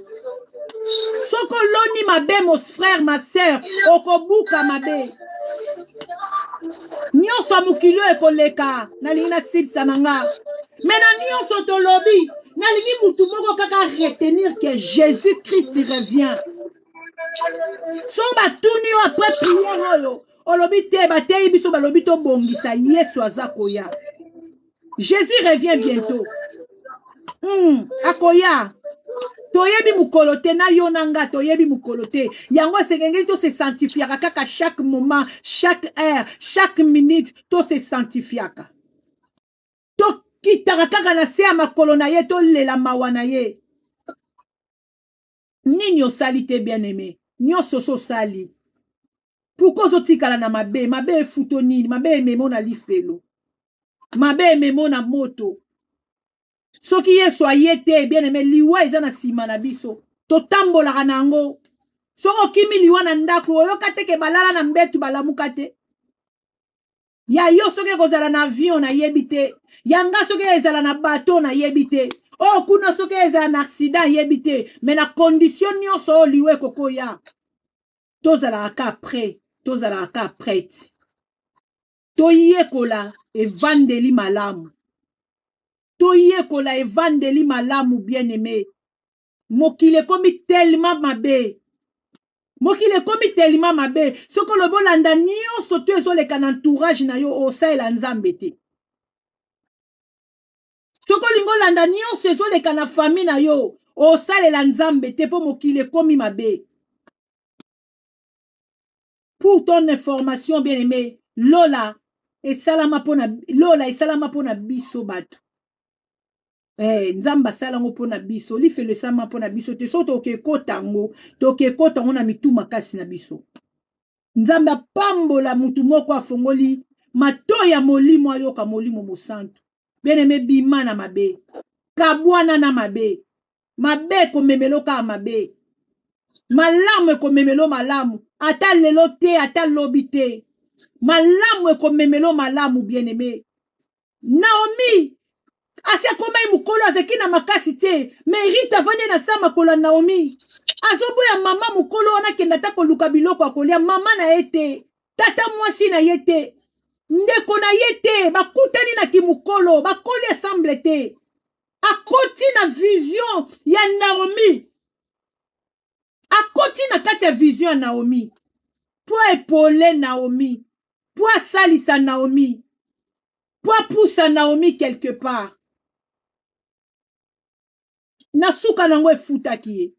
Soki oloni mabe, mon frère, ma sœur, okobuka mabe. Nyonso ya mokili oyo ekoleka. Nalingi nasilisa na nga, me na nyonso tolobi, nalingi mutu moko kaka retenir que Jésus Christ revient. So batuni yo après prière oyo olobi te, bateyi biso, balobi tobongisa, Yesu aza koya. Jésus revient bientôt. Akoya, toyebi mokolo te. Na yo na nga toyebi mokolo te. Yango esengeli tose sanctifiaka kaka chaque moment, chaque heure, chaque minute. Tose sanctifiaka, tokitaka kaka na se ya makolo na ye, tolela mawa na ye. Nini osali te, bien aimé? Nyonso so osali, pourquoi ozotikala na mabe? Mabe efuto nini? Mabe ememo na lifelo, mabe ememo na moto. Soki Yesu aye te, bien aimé, liwa eza na nsima na biso, totambolaka na yango. Soki okimi liwa na ndako, oyoka te ke balala na mbetu balamuka te. Ya yo soki ekozala na avion, nayebi te. Ya nga soki ezala na bateau, nayebi te. Oyo kuna soki ezala na accident, yebi te. Me na condition nyonso oyo liwa ekokoya, tozalaka ka prêt, tozalaka ka prête. Toyekola evandeli malamu. Toyekola evandeli malamu bien aime. Mokili ekomi tellement mabe. Mokili ekomi tellement mabe. Soki olobi olanda nyonso to ezoleka na entourage na yo osalela Nzambe te. Soki olingi olanda nyonso ezoleka na famille na yo osalela Nzambe te mpo mokili ekomi mabe. Pour ton information bien aimé, lola esalama pona lola esalama pona biso bato. Eh, Nzambe asala yango pona biso, lifelo esalama pona biso te. Soki tokekota yango, tokekota yango na mitu makasi na biso. Nzambe apambola mutu moko afongoli matoyi ya molimo ayoka molimo mosantu. Bien aimé, bima na mabe. Kabwana na mabe. Mabe ekomemelo kaka mabe. Malamu ekomemelo malamu. Ata lelo te, ata lobi te. Malamu ekomemelo malamu, bien aimé. Naomi asi akomai mokolo azalaki na makasi te mais Rita avandi na sa makolo ya Naomi azoboya mama mokolo wana akenda ata koluka biloko ya kolia mama na ye te tata mwasi na ye te ndeko na ye te bakutani na kimokolo bakoli ensemble te akoti na vision ya Naomi akoti na kati ya vision ya Naomi mpo epole Naomi mpo asalisa Naomi mpo apusa Naomi quelque part na suka na yango efutaki ye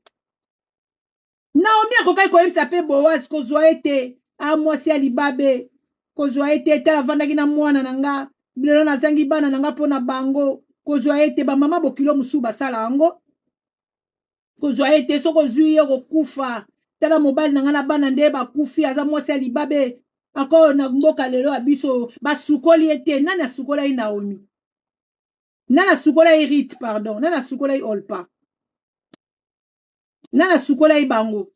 Naomi akokaki koyebisa mpe Boaz kozwa ye te a mwasi ya libabe kozwa ye te tala avandaki na mwana na nga lelo nazangi bana na nga mpo na bango kozwa ye te bamama bokilo mosusu basala yango kozwa ye te soki ozwi ye okokufa tala mobali na nga na bana nde bakufi aza mwasi ya libabe akoyo na mboka lelo ya biso basukoli ye te nani asukola ye Naomi nani asukola ye Rite pardon nani asukola ye Olpa nani asukola ye bango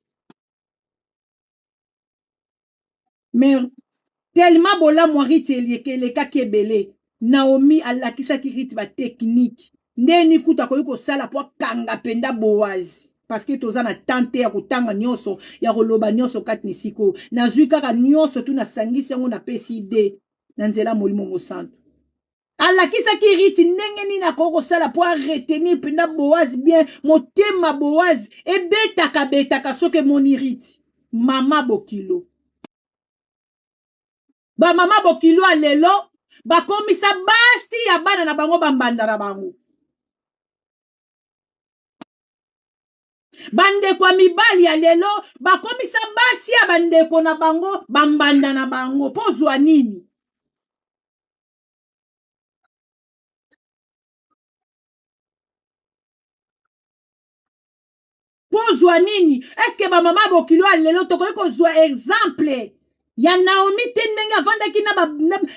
mais tellement bolamu ya Rite elekaki ebele Naomi alakisaki Rite batechnique ndeni kutu akoki kosala mpo akanga mpenza Boaz parce que toza na temps te ya kotanga nyonso ya koloba nyonso kati na esika nazwi kaka nyonso tu nasangisi yango napesi ide na nzela molimo mosantu alakisaki Riti ndenge nini akoki kosala mpo aretenir mpenza Boaz bien motema Boaz ebetaka betaka soki emoni Riti mama bokilo bamama bokilo ya lelo bakomisa basi ya bana na bango bambanda na bango bandeko ya mibali ya lelo bakomisa basi ya bandeko na bango bambanda na bango mpo zwa nini mpo ozwa nini eske bamama bokilo ya lelo tokoki kozwa exemple ya Naomi te ndenge avandaki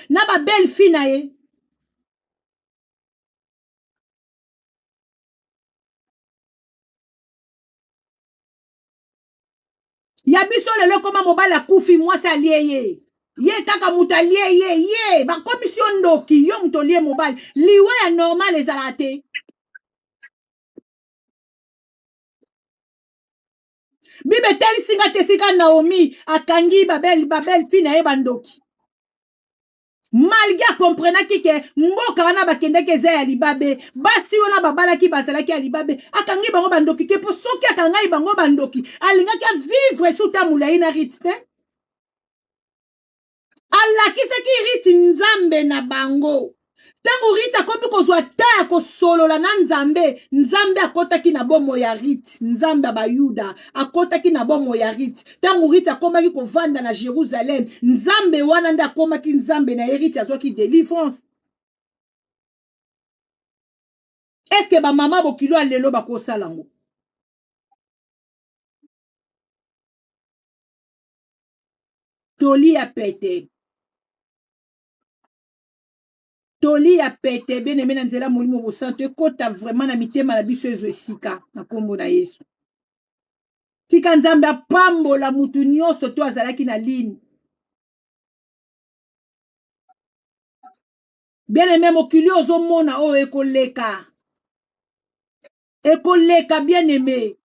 na babelle fille na ye ya biso lelo ekoma mobali akufi mwasi alie ye ye kaka moto alie ye ye bakomisi yo ndoki yo moto olie mobali liwa ya normal ezalaka te bible etalisi nga te esika Naomi akangi babelle babelle fille na ye bandoki malgré akomprenaki ke mboka wana bakendaki eza ya libabe basi wana babalaki bazalaki ya libabe akangi bango bandoki te mpo soki akangai bango bandoki alingaki avivre suta molai na Rite te alakisaki Rite nzambe na bango ntango Rite akomi kozwa ta ya kosolola na nzambe nzambe akotaki na bomoi ya Rite nzambe ya bayuda akotaki na bomoi ya Rite ntango Rite akomaki kovanda na Jérusalem nzambe wana nde akomaki nzambe na ye Rite azwaki délivrance eske bamama bokilo ya lelo bakosala yango toli ya pete toli ya pete bien aimé na nzela molimo mosantu ekota vraiment na mitema na biso ezwa esika na nkombo na Yesu tika nzambe apambola mutu nyonso to azalaki na ligne bien aimé mokili ozomona oyo ekoleka ekoleka bien aimé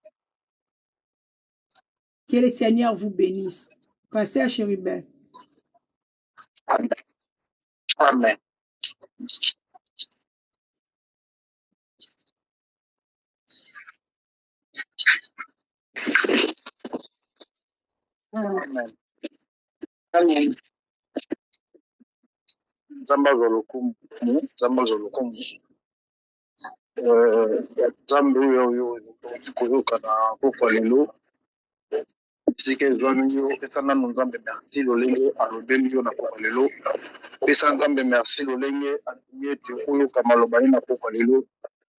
que le Seigneur vous bénisse pasteur Chérubin. Amen. Amen. Amen. Nzambe azwa lokumu, Nzambe azwa lokumu. Nzambe oyo oyo tokoki koyoka na pokwa lelo, esika ezwami yo, pesa nanu Nzambe merci lolenge alobeli yo na pokwa lelo. Pesa Nzambe merci lolenge andimi ete oyoka maloba ye na pokwa lelo.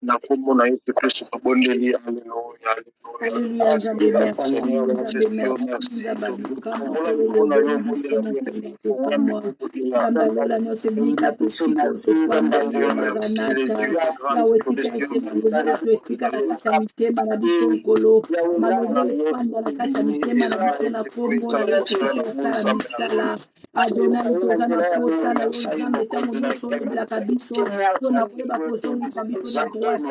Na kombo na Yesu Kristo tobondeli, aleluya, aleluya. Alléluia, Nzambe, merci, Seigneur, Nzambe, Seigneur, merci, merci. Nzambe, bikamwa, Fongola Nkolo, mikro na yo, obeli biso bondela mokili bien. Fongola kokamwa. mikro, bondela. Nzambe alola nyonso ebika Biso tosika merci Nzambe topamboli yo Dieu merci, le maranata Dieu de grâce, yawe le tika Dieu ete maloba nyonso esika na kati ya mitema na biso Nkolo, maloba efanda na kati ya mitema na biso na kombo na Yesu Kristo esala misala. Adonai, toza na posa na yo Nzambe, ntango nyonso olobelaka biso mpona koyeba kozongisa biso na droit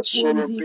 chemin, mokonzi.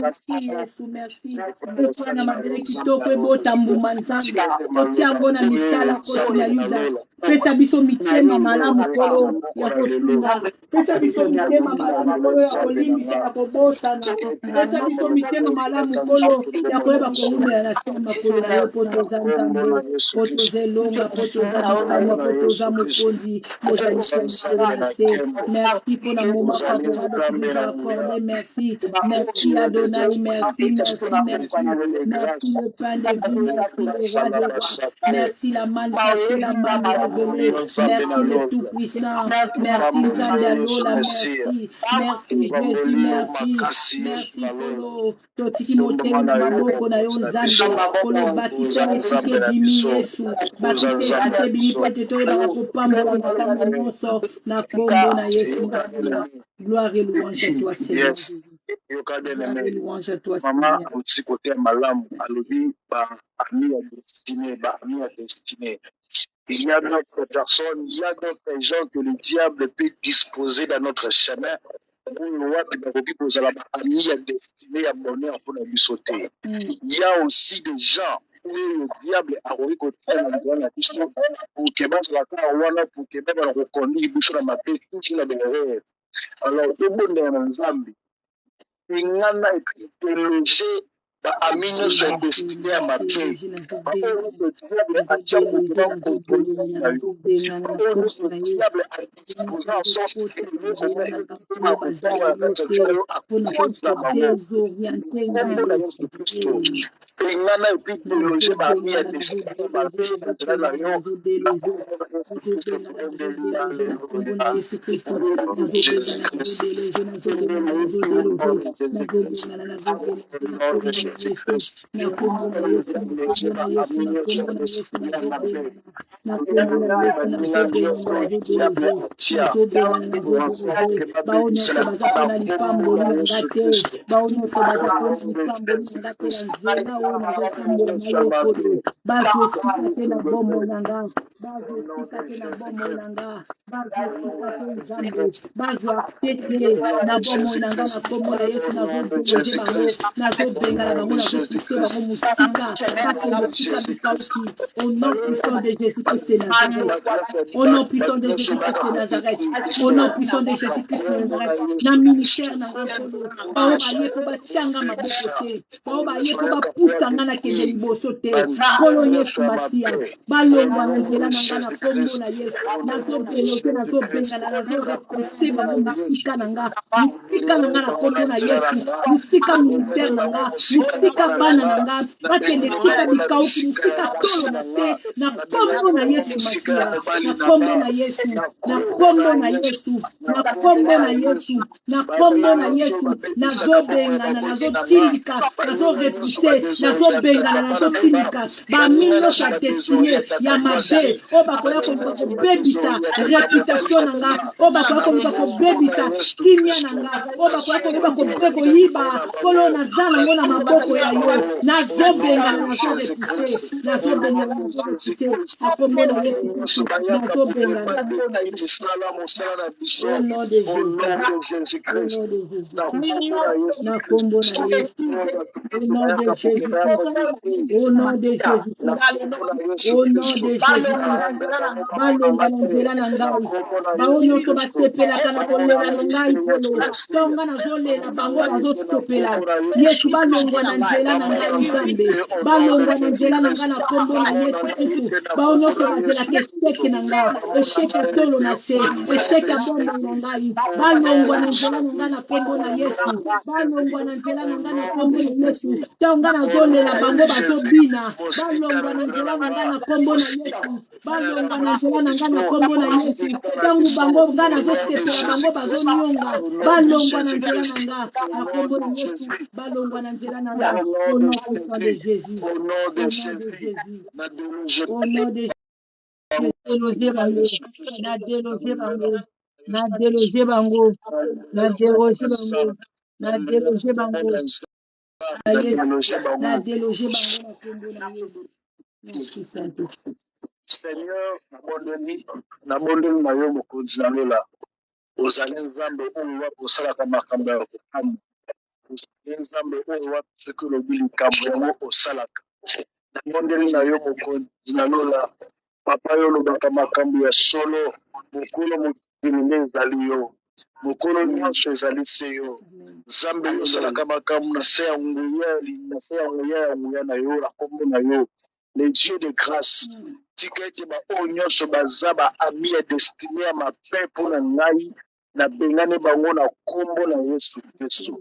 Merci Yesu, merci. Ekola na mabele kitoko, ebota mbuma Nzambe, totia yango na misala. Kosi na Yuda, pesa biso mitema malamu Nkolo ya kosunga, pesa biso mitema malamu Nkolo ya kolimbisa ya kobosana, pesa biso mitema malamu Nkolo ya koyeba kowumela na se ya makolo na yo, po toza Nzambe, po toza elonga, po toza bikamwa, po toza mokonzi mozalisi ya likolo na se. Merci mpona moment favorable que nous a accordé. Merci, merci Adonai, merci, merci, merci, merci le pain de vie, merci le roi des rois, merci la manne cachée, la manne révélée, merci le tout puissant, merci Nzambe alola, merci, merci Jésus, merci, merci Nkolo. Totiki motema na maboko na yo Nzambe, Nkolo, bakisa esika ebimi Yesu, bakisa esika ebimi po ete toyebaka kopambola makambo nyonso na kombo na Yesu Masiya. Gloire et louange à toi Seigneur. Yes. Yoka bien Gloire aimé. et louange à toi Mama Seigneur. auti koteya malamu, Merci. alobi ba ami ya destinée, ba ami ya destinée. Il y a d'autres personnes, il y a d'autres gens que le diable peut disposer dans notre chemin. Oyo wapi bakoki kozala ba ami ya destinée ya bonheur mpona biso te. Il y a aussi des gens oyo diable akoki kotia na nzela na biso pour que bazala kaka wana, pour que babana koconduire biso na mabe, toujours na baerreur. Alors tobondela na Nzambe engana eloge baami nyonso ya destine ya mabe, baoyo nyonso diable atia kokoma kontrole na yo, baoyo nyonso diable adispose en sorte que eloko moko ekoma kotambola na kati ya vie na yo akoza bango. Kombo na Yesu Kristo, engana epuis deloge baami ya destine ya mabe na nzela na yo, na kombo na Yesu Kristo tobondeli, aleluya. Jésus Christ. Au nom de Jésus-Christ. Bao nyonso baza mpona lipamboli na nga te, bao nyonso baza mpona lipamboli na nga te na nzela oyo nazotambola na yo Nkolo, bazwa esika te na bomoi na nga, bazwa esika te na bomoi na nga, bazwa esika te Nzambe, bazwa te te na bomoi na nga na kombo na Yesu. Nazodeloge bango, nazobengana bango, nazopuse bango mosika, bakende esika bikauki, au nom puissant de Jésus-Christ de Nazareth, au nom puissant de Jésus-Christ de Nazareth, au nom puissant de Jésus-Christ de Nazareth. Na ministère na nga Nkolo, bao baye mpo batia nga maboko te, bao baye mpo bapusa nga nakende liboso te, Nkolo Yesu Masiya, balongwa na nzela na nga na kombo na Yesu. Nazobelote, nazobengana, nazorepose bango mosika na nga, mosika na nga na kombo na Yesu, mosika ministère na nga, mosika bana na nga, bakende esika bikauki, mosika tolo na se, na kombo na Yesu Masiya, na kombo na Yesu, na kombo na Yesu, na kombo na Yesu, na kombo na Yesu. Nazobengana, nazotindika, nazorepousse, nazobengana, nazotindika bami nyonso ya destine ya mabe oyo bakoya koluka kobebisa reputation na nga, oyo bakoya koluka kobebisa kimia na nga, oyo bakoya koyeba kobe koyiba Nkolo naza nango na maboko ya yo. Nazobengana, nazorepousse, nazobengana, nazorepousse na kombo na Yesu Kristu, nazobengana au nom de Jésus, au nom de Jésus, na kombo na Yesu, au nom de Jésus-Christ, au nom de Jésus-Christ, au nom de Jésus-Christ. Balongwa na nzela na ngai. Bango nyonso basepelaka na kolela na ngai, Nkolo. Ntango ngai nazolela, bango bazosepela. Yesu, balongwa na nzela na ngai. Nzambe, balongwa na nzela na ngai na nkombo na Yesu Kristu. Bango nyonso bazelaka échec na ngai, échec ya tolo na se, échec ya bomoi na ngai, balongwa na nzela na ngai na nkombo na Yesu. Balongwa na nzela na ngai na nkombo na Yesu. Ntango ngai nazolela, bango bazobina. Balongwa na nzela na ngai na nkombo na Yesu. Balongwa na nzela na ngai na nkombo na Yesu. Ntango bango, ngai nazosepela, bango bazonyonga. Balongwa na nzela na nga na nkombo na Yesu. Balongwa na nzela na nga au nom puissant de Jésus, Au nom au de nom de Jésus. Jésus, Na au nom de déloger bango, na déloger bango, na déloger bango, na déloger bango, na déloger bango na Yesu, na déloger bango na nkombo na Yesu. Merci, Saint-Esprit. Seigneur, nabondeli, nabondeli na yo, Mokonzi na lola. Ozali Nzambe oyo wapi osalaka makambo ya kokamwa. Ozali Nzambe oyo wapi soki olobi likambo, yango osalaka. Nabondeli na yo, Mokonzi na lola. Papa, yo olobaka makambo ya solo. Mokolo mokili nde ezali yo, mokolo nyonso ezali se yo. Nzambe, yo osalaka makambo na se ya nguya, na se ya nguya ya nguya na yo, na nkombo na yo, le Dieu de grâce. Tika ete baoyo nyonso baza baami ya destinée ya mabe mpo na ngai, nabengani bango na nkombo na Yesu Kristo.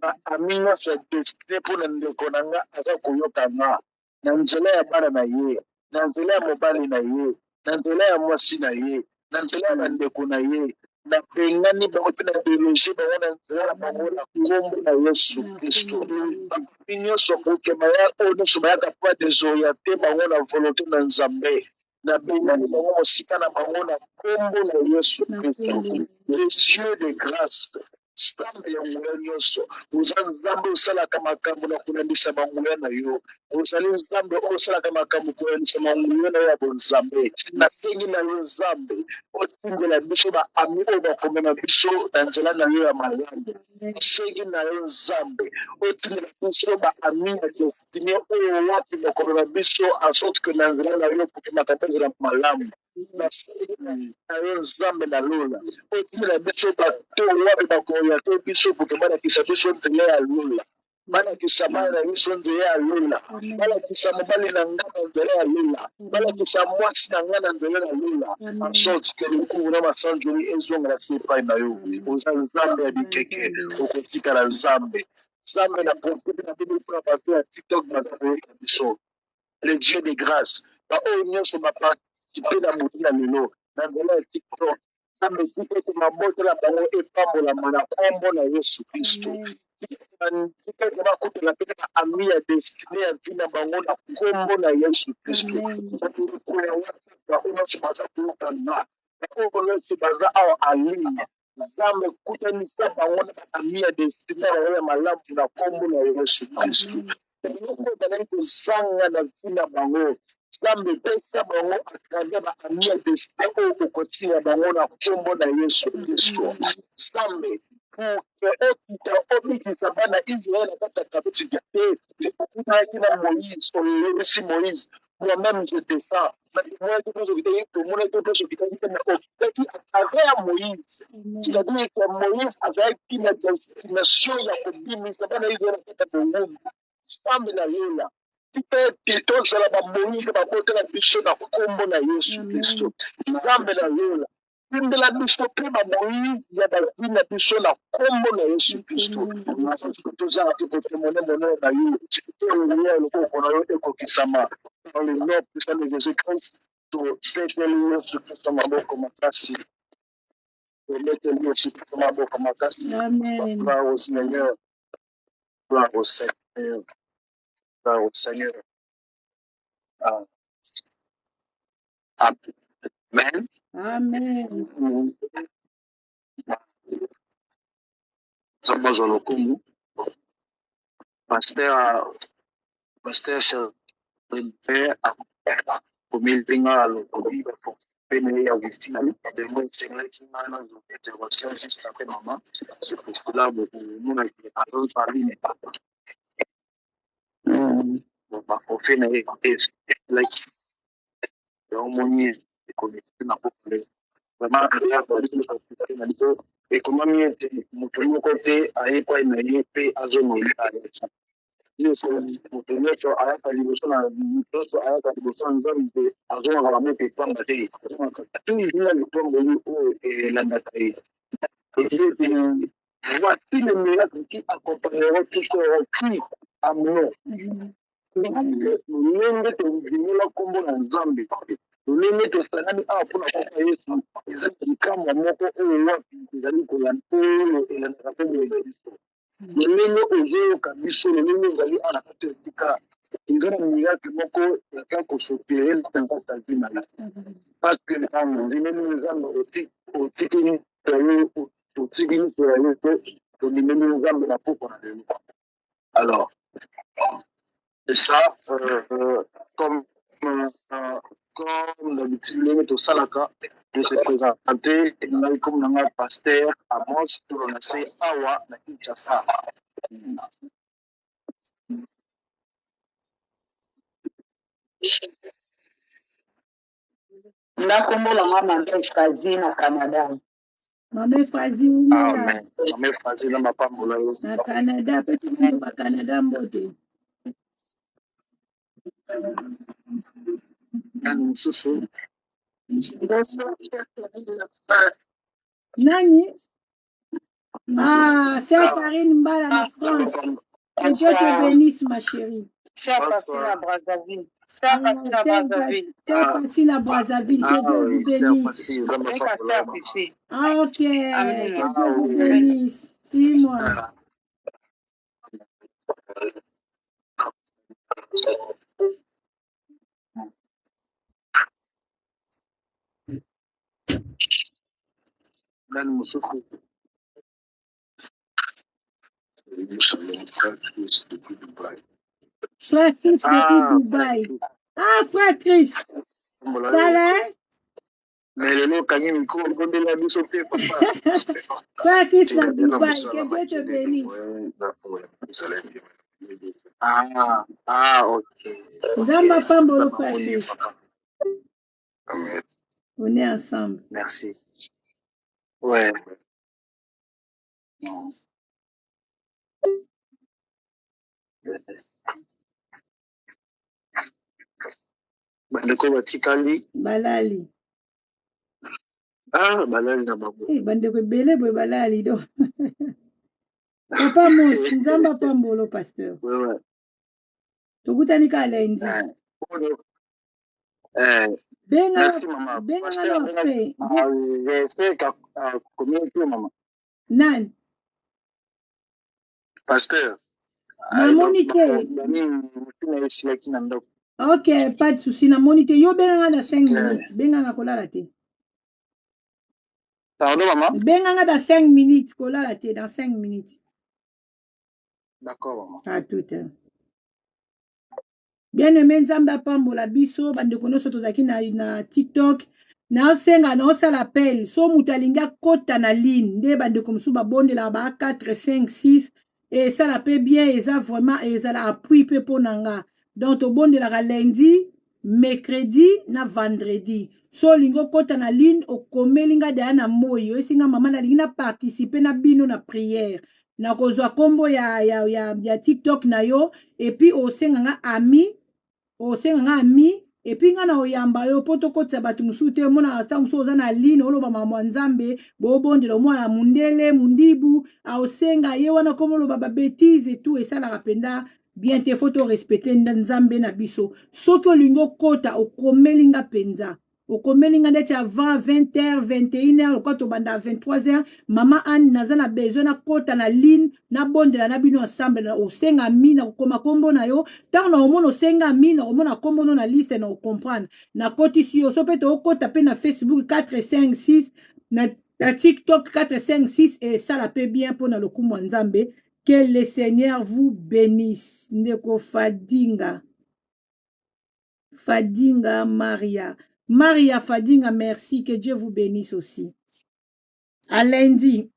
Baami nyonso ya destinée mpo na ndeko na nga aza koyoka nga, na nzela ya bana na ye, na nzela ya mobali na ye, na nzela ya mwasi na ye, na nzela ya bandeko na ye, nabengani bango mpe na déloger bango na nzela na bango na nkombo na Yesu Kristo. Baami nyonso kokema ya oyo nyonso bayaka mpo badésorienter bango na volonté na Nzambe, nabengani bango mosika na bango na nkombo na Yesu Kristo. Le Dieu de grâce, Nzambe ya nguya nyonso, oza Nzambe osalaka makambo na kolandisa banguya na yo. Ozali Nzambe oyo osalaka makambo kolandisa banguya na yo ya bonzambe. Nasengi na yo, Nzambe, otindela biso baami oyo bakomema biso na nzela na yo ya malamu. Nasengi na yo, Nzambe, otindela biso baami ya destinée oyo wapi bakomema biso en sorte que na nzela na yo poke makambo ezala malamu. Nasengi na yo, Nzambe na lola, otindela biso bato wapi bakoya te biso poke balakisa biso nzela ya lola, balakisa bana na biso nzela ya lola, balakisa mobali na nga na nzela ya lola, balakisa mwasi na nga na nzela ya lola, en sorte que lokumu na masanjoli ezongela se epai na yo. Oza Nzambe ya bikeke, okotikala Nzambe. Nzambe, na profite na bino mpona bato ya TikTok baza koyoka biso. Le Dieu de grâce, baoyo nyonso baparticiper na butu na lelo na nzela ya TikTok, Nzambe, tika ete mabota na bango epambolama na nkombo na Yesu Kristo. Tika ete bakutana mpe na baami ya destinée ya vie na bango na nkombo na Yesu Kristo. Bandeko ya WhatsApp, baoyo nyonso baza koyoka nga, baoyo nyonso baza awa en ligne, Nzambe, kutanisa bango na baami ya destinée na bango ya malamu na nkombo na Yesu Kristo. Eloko bazali kozanga na vie na bango, Nzambe, pesa bango à travers baami ya destinée oyo okotinda bango na nkombo na Yesu Kristo. Nzambe, pour que okita obikisa bana Israele na kati ya captivité, okutanaki na Moïse, olobisi Moïse: "Moi-même je descends." Tomonaki mpe okitaki, tomonaki mpe okitaki te, mais okitaki à travers Moïse, c'est-à-dire que Moïse azalaki na destination ya kobimisa bana Israele na kati ya bowumbu. Nzambe na lola, tika ete tozala bamoïse babotela biso na nkombo na Yesu Kristo. Nzambe na lola, timbela biso mpe bamoïse ya bavie na biso na nkombo na Yesu Kristo. Tozala te kotémoigner monene na yo te, nguya ya loboko na yo ekokisama dans le nom puissant de Jésus Christ. Tobeteli Yesu Kristo maboko makasi, tobeteli Yesu Kristo maboko makasi. Amen. Gloire au Seigneur, gloire au Seigneur, gloire au Seigneur. Ah, amen. Amen. Nzambe azwa lokumu. Pasteur Cherubin akomeli nga, alobi pene ya wifi yango esengelaki nga nazwa intervention juste après mama. C'est pour cela bokomonaki azoparline baforfait na ye eselaki yango moni. connecte na pokole vraiment na biso ekomami ete moto moko te aye epai na ye mpe azonga ayaki Yesu moto nyonso ayaka liboso na nyonso ayaka liboso ya Nzambe mpe azongaka maboko pamba te, azongaka toujours na lipamboli oyo elandaka ye. Ete voici les miracles qui accompagneront tous ceux qui auront cru à mon nom. Lolenge tondimela nkombo na Nzambe, lolenge tosangani awa mpo na nkombo ya Yesu, eza likamwa moko oyo wapi ezali kolanda oyo elandaka nkombo na biso. Lolenge ozoyoka biso, lolenge ozali awa na kati ya esika, eza na miracle moko eza kosopere na kati ya vie na yo. Parce que ndimeli Nzambe, otiki miso na yo, otiki miso na yo te, tondimeli Nzambe na pokwa na lelo. Alors, et ça, comme, comme d'habitude, ndenge tosalaka, de se présenter, ngai comme nanga pasteur Amos Tolonase awa na Kinshasa. Nga kombo na nga Mama Efrasie na Canada. Mama Efrasie umela. Amen. Mama Efrasie na mapambola yo. Na Canada, pesi bino ba Canada mbote. Nani mosusu? Nani? Ah, c'est Karine Mbala na France. Que Dieu te bénisse, ma chérie. Sœur Pasina Brazzaville. Sœur Pasina Brazzaville. Sœur Pasina Brazzaville, que Dieu vous bénisse. Ah, ok. Que Dieu vous bénisse. Suis-moi. Nani mosusu? Frère Chris depuis ah, Dubaï. Ah, frère Chris. Tala, hein? Mais lelo okangi micro obondela biso te papa. Frère Chris na Dubaï, que Dieu te bénisse. Ah, ah, ok. Nzambe apambolo frère Chris. Amen. On est ensemble. Merci. Ouais. Bandeko batikali. Balali. Ah, balali na bango. Eh, bandeko ebele boye balali do. Papa Mos, Nzambe apambolo pasteur. Ouais, ouais. Tokutani ka lundi. Eh, eh, benga merci mama. Benga Pasteur, na pe. Ah, j'espère qu'à combien de mama? Nani? Pasteur. Namoni te. Motuna esilaki na ndako. Ok, pas de souci, namoni te. Yo benga nga na 5 minutes. Benga nga kolala te. Pardon mama? Benga nga dans 5 minutes, kolala te dans 5 minutes. D'accord mama. À tout. Bien aimé Nzambe apambola biso bandeko nyonso tozalaki na, na TikTok naosenga naosala appel so moto alingi akota na ligne nde bandeko mosusu babondelaka ba 4 5 6 esala mpe bien eza vraiment ezala appui mpe mpo na nga donc tobondelaka lundi mercredi na vendredi so olingi okota na ligne okomeli nga deya na moi oyesi nga mama nalingi na participe na bino na prière nakozwa nkombo ya, ya, ya, ya tiktok na yo epuis osenga nga ami osenga nga ami epuis nga na oyamba yo mpo tokotisa bato mosusu te omonaka ntango mosusu oza na line oloba makambo ya nzambe bobondela omwana mundele mundibu aosenga ye wana koma oloba babetise etout esalaka mpenza bien te fo to respecte nzambe na biso soki olingi okota okomeli nga mpenza okomeli nga ndeti avant 20 h 21 h lokola tobanda 23 h mama Anne naza na besoin nakota na ligne nabondela na bino ensemble na osenga mi na kokoma kombo na yo ntango na omona osenga mi na komona kombo no na liste na okomprendre nakotisi yo so mpe tookota mpe na facebook 4 5 6 na, na tiktok 4 5 6 esala mpe bien mpo na lokumu ya nzambe. Que le Seigneur vous bénisse ndeko Fadinga. Fadinga Maria. Maria Fadinga, merci. Que Dieu vous bénisse aussi. À lundi.